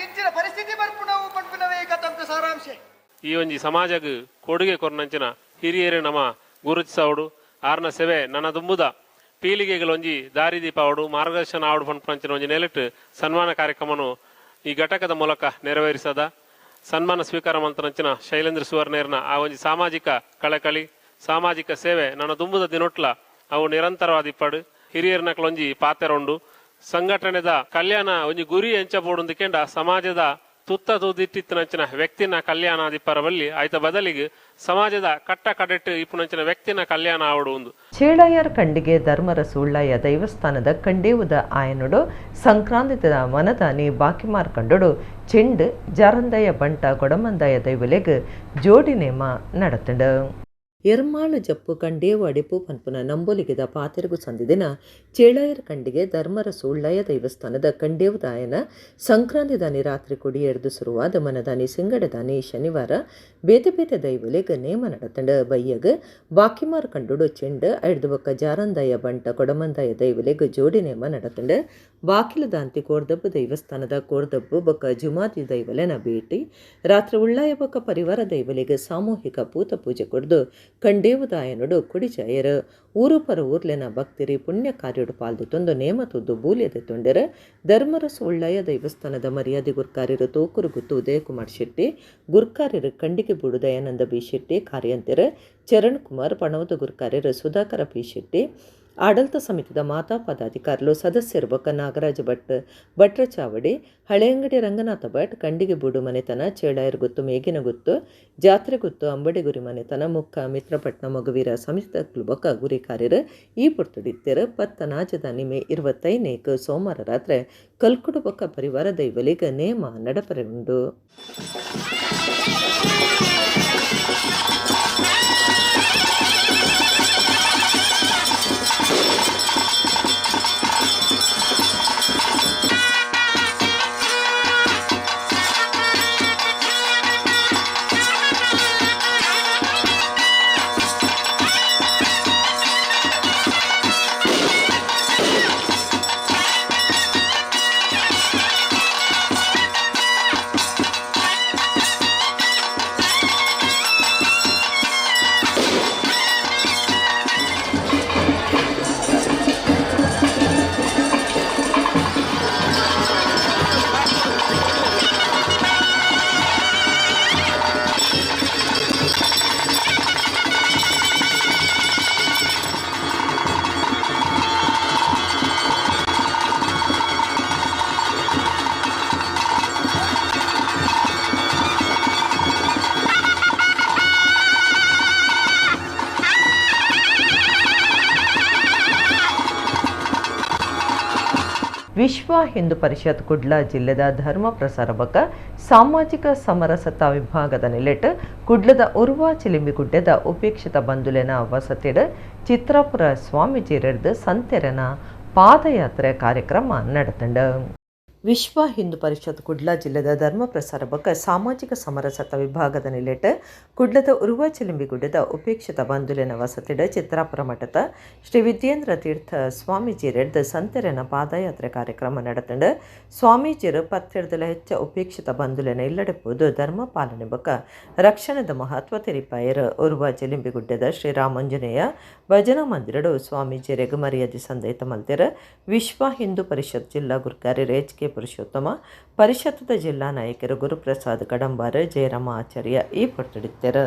ಇಂಚಿನ ಪರಿಸ್ಥಿತಿ ಬರ್ಪುನವು ಪನ್ಪಿನವೇ ಕಥಂತ ಸಾರಾಂಶ. ಈ ಒಂಜಿ ಸಮಾಜಗ್ ಕೊಡುಗೆ ಕೊರ್ನಂಚಿನ ಹಿರಿಯರು ನಮ ಗುರುತಿಸವಡು ಆರ್ನ ಸೇವೆ ನನ್ನ ದುಂಬುದ ಪೀಳಿಗೆಗಳು ಒಂಜಿ ದಾರಿದೀಪ ಅವಡು ಮಾರ್ಗದರ್ಶನ ಆವಡು ಪನ್ಪಂಚಿನ ಒಂಜಿ ನೆಲೆಟ್ ಸನ್ಮಾನ ಕಾರ್ಯಕ್ರಮನು ಈ ಘಟಕದ ಮೂಲಕ ನೆರವೇರಿಸದ ಸನ್ಮಾನ ಸ್ವೀಕಾರ ಮಂತ್ರನಂಚಿನ ಶೈಲೇಂದ್ರ ಸುವರ್ಣೇರ್ನ ಆ ಒಂಜಿ ಸಾಮಾಜಿಕ ಕಳಕಳಿ ಸಾಮಾಜಿಕ ಸೇವೆ ನನ್ನ ದುಂಬುದ ದಿನೊಟ್ಲ ಅವು ನಿರಂತರವಾದಿಪ್ಪಡು ಹಿರಿಯರ್ನಕ್ಲೊಂಜಿ ಪಾತೆರೊಂಡು ಸಂಘಟನೆದ ಕಲ್ಯಾಣ ಒಂಜಿ ಗುರಿ ಎಂಚಬೋಡುಂದಿಕೆಂಡ ಸಮಾಜದ ತುತ್ತ ತುದಿಟ್ಟಿತ್ತಿನಂಚಿನ ವ್ಯಕ್ತಿನ ಕಲ್ಯಾಣ ಆದಿಪ್ಪರವಲ್ಲಿ ಆಯ್ತ ಬದಲಿಗೆ ಸಮಾಜದ ಕಟ್ಟ ಕಡೆಟ್ಟು ಇಪ್ಪುನಂಚಿನ ವ್ಯಕ್ತಿನ ಕಲ್ಯಾಣ ಆವಡು ಒಂದು. ಚೇಳಾಯರ್ ಕಂಡಿಗೆ ಧರ್ಮರ ಸುಳ್ಳಾಯ ದೈವಸ್ಥಾನದ ಕಂಡೇವುದ ಆಯನುಡು ಸಂಕ್ರಾಂತಿದ ಮನದಾನಿ ಬಾಕಿಮಾರ್ ಕಂಡೋಡು ಚೆಂಡು ಜಾರಂದಾಯ ಬಂಟ ಕೊಡಮಂದಾಯ ದೈವಲೆಗ್ ಜೋಡಿ ನೇಮ ನಡತಂಡು. ಎರ್ಮಾಳು ಜಪ್ಪು ಕಂಡೇವು ಅಡಿಪು ಪನ್ಪುನ ನಂಬೊಲಿಗೆದ ಪಾತೆರಗು ಸಂದಿದಿನ ಚೇಳಾಯರ್ ಕಂಡಿಗೆ ಧರ್ಮರ ಸುಳ್ಳಾಯ ದೈವಸ್ಥಾನದ ಕಂಡೇವುದಾಯನ ಸಂಕ್ರಾಂತಿದಾನಿ ರಾತ್ರಿ ಕೊಡಿ ಎಡ್ದು ಶುರುವಾದ ಮನದಾನಿ ಸಿಂಗಡದಾನಿ ಶನಿವಾರ ಬೇತೆ ಬೇತೆ ದೈವಲೆಗ್ ನೇಮ ನಡತಂಡ. ಬಯ್ಯಗ್ ಬಾಕಿಮಾರ್ ಕಂಡುಡು ಚೆಂಡು ಐಡ್ದು ಬೊಕ್ಕ ಜಾರಂದಾಯ ಬಂಟ ಕೊಡಮಂದಾಯ ದೈವಲೆಗ್ ಜೋಡಿ ನೇಮ ನಡತಂಡ. ಬಾಕಿಲದಾಂತಿ ಕೋರ್ದಬ್ಬು ದೈವಸ್ಥಾನದ ಕೋರ್ದಬ್ಬು ಬೊಕ್ಕ ಜುಮಾದಿ ದೈವಲೆನ ಭೇಟಿ ರಾತ್ರಿ ಉಳ್ಳಾಯ ಬೊಕ್ಕ ಪರಿವಾರ ದೈವಲೆಗ್ ಸಾಮೂಹಿಕ ಪೂತ ಪೂಜೆ ಕೊಡ್ದು ಕಂಡೇವುದಾಯನುಡು ಕುಡಿಜಾಯರು. ಊರು ಪರ ಊರ್ಲೆನ ಭಕ್ತಿರಿ ಪುಣ್ಯ ಕಾರ್ಯಡು ಪಾಲ್ದಿತ್ತೊಂದು ನೇಮ ತುದ್ದು ಬೂಲ್ಯದೆ ತೊಂಡೆರು. ಧರ್ಮರಸು ಉಳ್ಳಾಯ ದೈವಸ್ಥಾನದ ಮರ್ಯಾದೆ ಗುರ್ಕಾರ್ಯರು ತೋಕುರು ಗುತ್ತು ಉದಯಕುಮಾರ್ ಶೆಟ್ಟಿ, ಗುರ್ಕಾರ್ಯರು ಕಂಡಿಗೆ ಬೂಡು ದಯಾನಂದ ಬಿ ಶೆಟ್ಟಿ, ಕಾರ್ಯಂತೆರು ಚರಣ್ ಕುಮಾರ್, ಪಣವದ ಗುರ್ಕಾರ್ಯರು ಸುಧಾಕರ ಪಿ ಶೆಟ್ಟಿ, ಆಡಳಿತ ಸಮಿತಿದ ಮಾತಾ ಪದಾಧಿಕಾರಿಗಳು ಸದಸ್ಯರು ಬೊಕ್ಕ ನಾಗರಾಜ ಭಟ್ ಭಟ್ರ ಚಾವಡಿ, ಹಳೆಯಂಗಡಿ ರಂಗನಾಥ ಭಟ್, ಕಂಡಿಗೆ ಬೂಡು ಮನೆತನ, ಚೇಳಾಯರ್ ಗುತ್ತು ಮೇಗಿನ ಗುತ್ತು, ಜಾತ್ರೆ ಗುತ್ತು ಅಂಬಡಿಗುರಿ ಮನೆತನ, ಮುಕ್ಕ ಮಿತ್ರಪಟ್ನ ಮಗುವೀರ ಸಮಿತಿದ ಬೊಕ್ಕ ಗುರಿಕಾರ್ಯರು ಈ ಪೊರ್ತುಡಿತ್ತೆರು. ಪತ್ತನಾಜದ ನಿಮೆ 25 ಸೋಮವಾರ ರಾತ್ರಿ ಕಲ್ಕುಡು ಬೊಕ್ಕ ಪರಿವಾರ ದೈವಲಿಗ ನೇಮ ನಡಪರೆ ಉಂಡು. ವಿಶ್ವ ಹಿಂದೂ ಪರಿಷತ್ ಕುಡ್ಲ ಜಿಲ್ಲೆದ ಧರ್ಮ ಪ್ರಸಾರ ಬೊಕ್ಕ ಸಾಮಾಜಿಕ ಸಮರಸತಾ ವಿಭಾಗದ ನೆಲೆಟ್ ಕುಡ್ಲದ ಉರ್ವಾ ಚಿಲಿಂಬಿಗುಡ್ಡೆದ ಉಪೇಕ್ಷಿತ ಬಂಧುಲೆನ ವಸತಿಡ್ ಚಿತ್ರಾಪುರ ಸ್ವಾಮೀಜಿರೆಡ್ದ್ ಸಂತೆರೆನ ಪಾದಯಾತ್ರೆ ಕಾರ್ಯಕ್ರಮ ನಡೆತಂಡ. ವಿಶ್ವ ಹಿಂದೂ ಪರಿಷತ್ ಕುಡ್ಲ ಜಿಲ್ಲೆದ ಧರ್ಮ ಪ್ರಸಾರ ಬೊಕ್ಕ ಸಾಮಾಜಿಕ ಸಮರಸತ ವಿಭಾಗದ ನೆಲೆಟ್ ಕುಡ್ಲದ ಉರ್ವ ಚಿಲಿಂಬಿಗುಡ್ಡೆದ ಉಪೇಕ್ಷಿತ ಬಂಧುಲೆನ ವಸತಿಡ ಚಿತ್ರಾಪುರ ಮಠದ ಶ್ರೀ ವಿದ್ಯೇಂದ್ರ ತೀರ್ಥ ಸ್ವಾಮೀಜಿರೆಡ್ದ್ ಸಂತೆರೆನ ಪಾದಯಾತ್ರೆ ಕಾರ್ಯಕ್ರಮ ನಡೆತಂಡ. ಸ್ವಾಮೀಜಿರು ಪತ್ತೆಡ್ದಲ ಹೆಚ್ಚ ಉಪೇಕ್ಷಿತ ಬಂಧುಲೆನ ಇಲ್ಲಡೆ ಪೋದು ಧರ್ಮ ಪಾಲನೆ ಬೊಕ್ಕ ರಕ್ಷಣದ ಮಹತ್ವ ತೆರಿಪಾಯರು. ಉರ್ವ ಚಿಲಿಂಬಿಗುಡ್ಡೆದ ಶ್ರೀರಾಮಾಂಜನೇಯ ಭಜನಾ ಮಂದಿರಡು ಸ್ವಾಮೀಜಿರೆಗ್ ಮರ್ಯಾದೆ ಸಂದೈತ ಮಲ್ತೆರ್. ವಿಶ್ವ ಹಿಂದೂ ಪರಿಷತ್ ಜಿಲ್ಲಾ ಗುರ್ಕಾರ್ಯರು ಎಚ್ ಕೆ ಪುರುಷೋತ್ತಮ, ಪರಿಷತ್ತದ ಜಿಲ್ಲಾ ನಾಯಕರು ಗುರುಪ್ರಸಾದ್ ಕಡಂಬಾರ್, ಜಯರಾಮ ಆಚಾರ್ಯ ಈ ಪೊರ್ತುಡಿತ್ತೆರ್.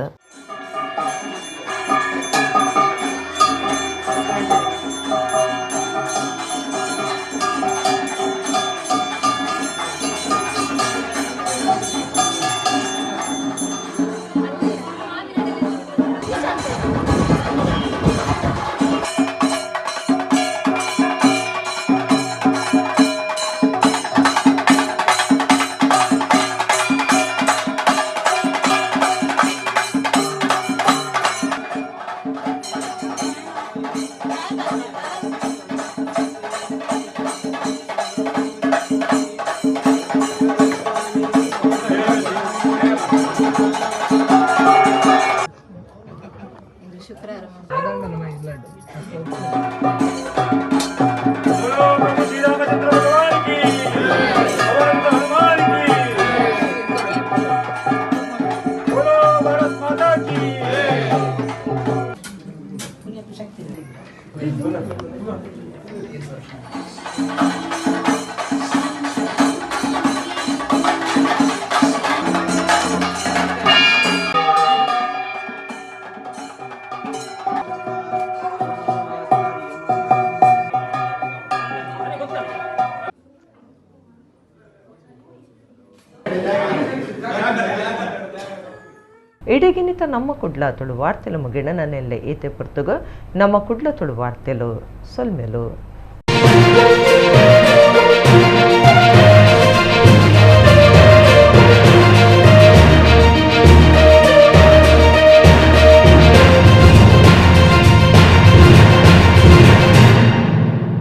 ಇಡೀಗಿನಿತ ನಮ್ಮ ಕುಡ್ಲ ತುಳು ವಾರ್ತೆಲು ಮುಗಿಣ ನನ್ನೆಲ್ಲೆ ಈತೆ ಪುರ್ತುಗು ನಮ್ಮ ಕುಡ್ಲ ತುಳು ವಾರ್ತೆಲು ಸೊಲ್ಮೆಲು.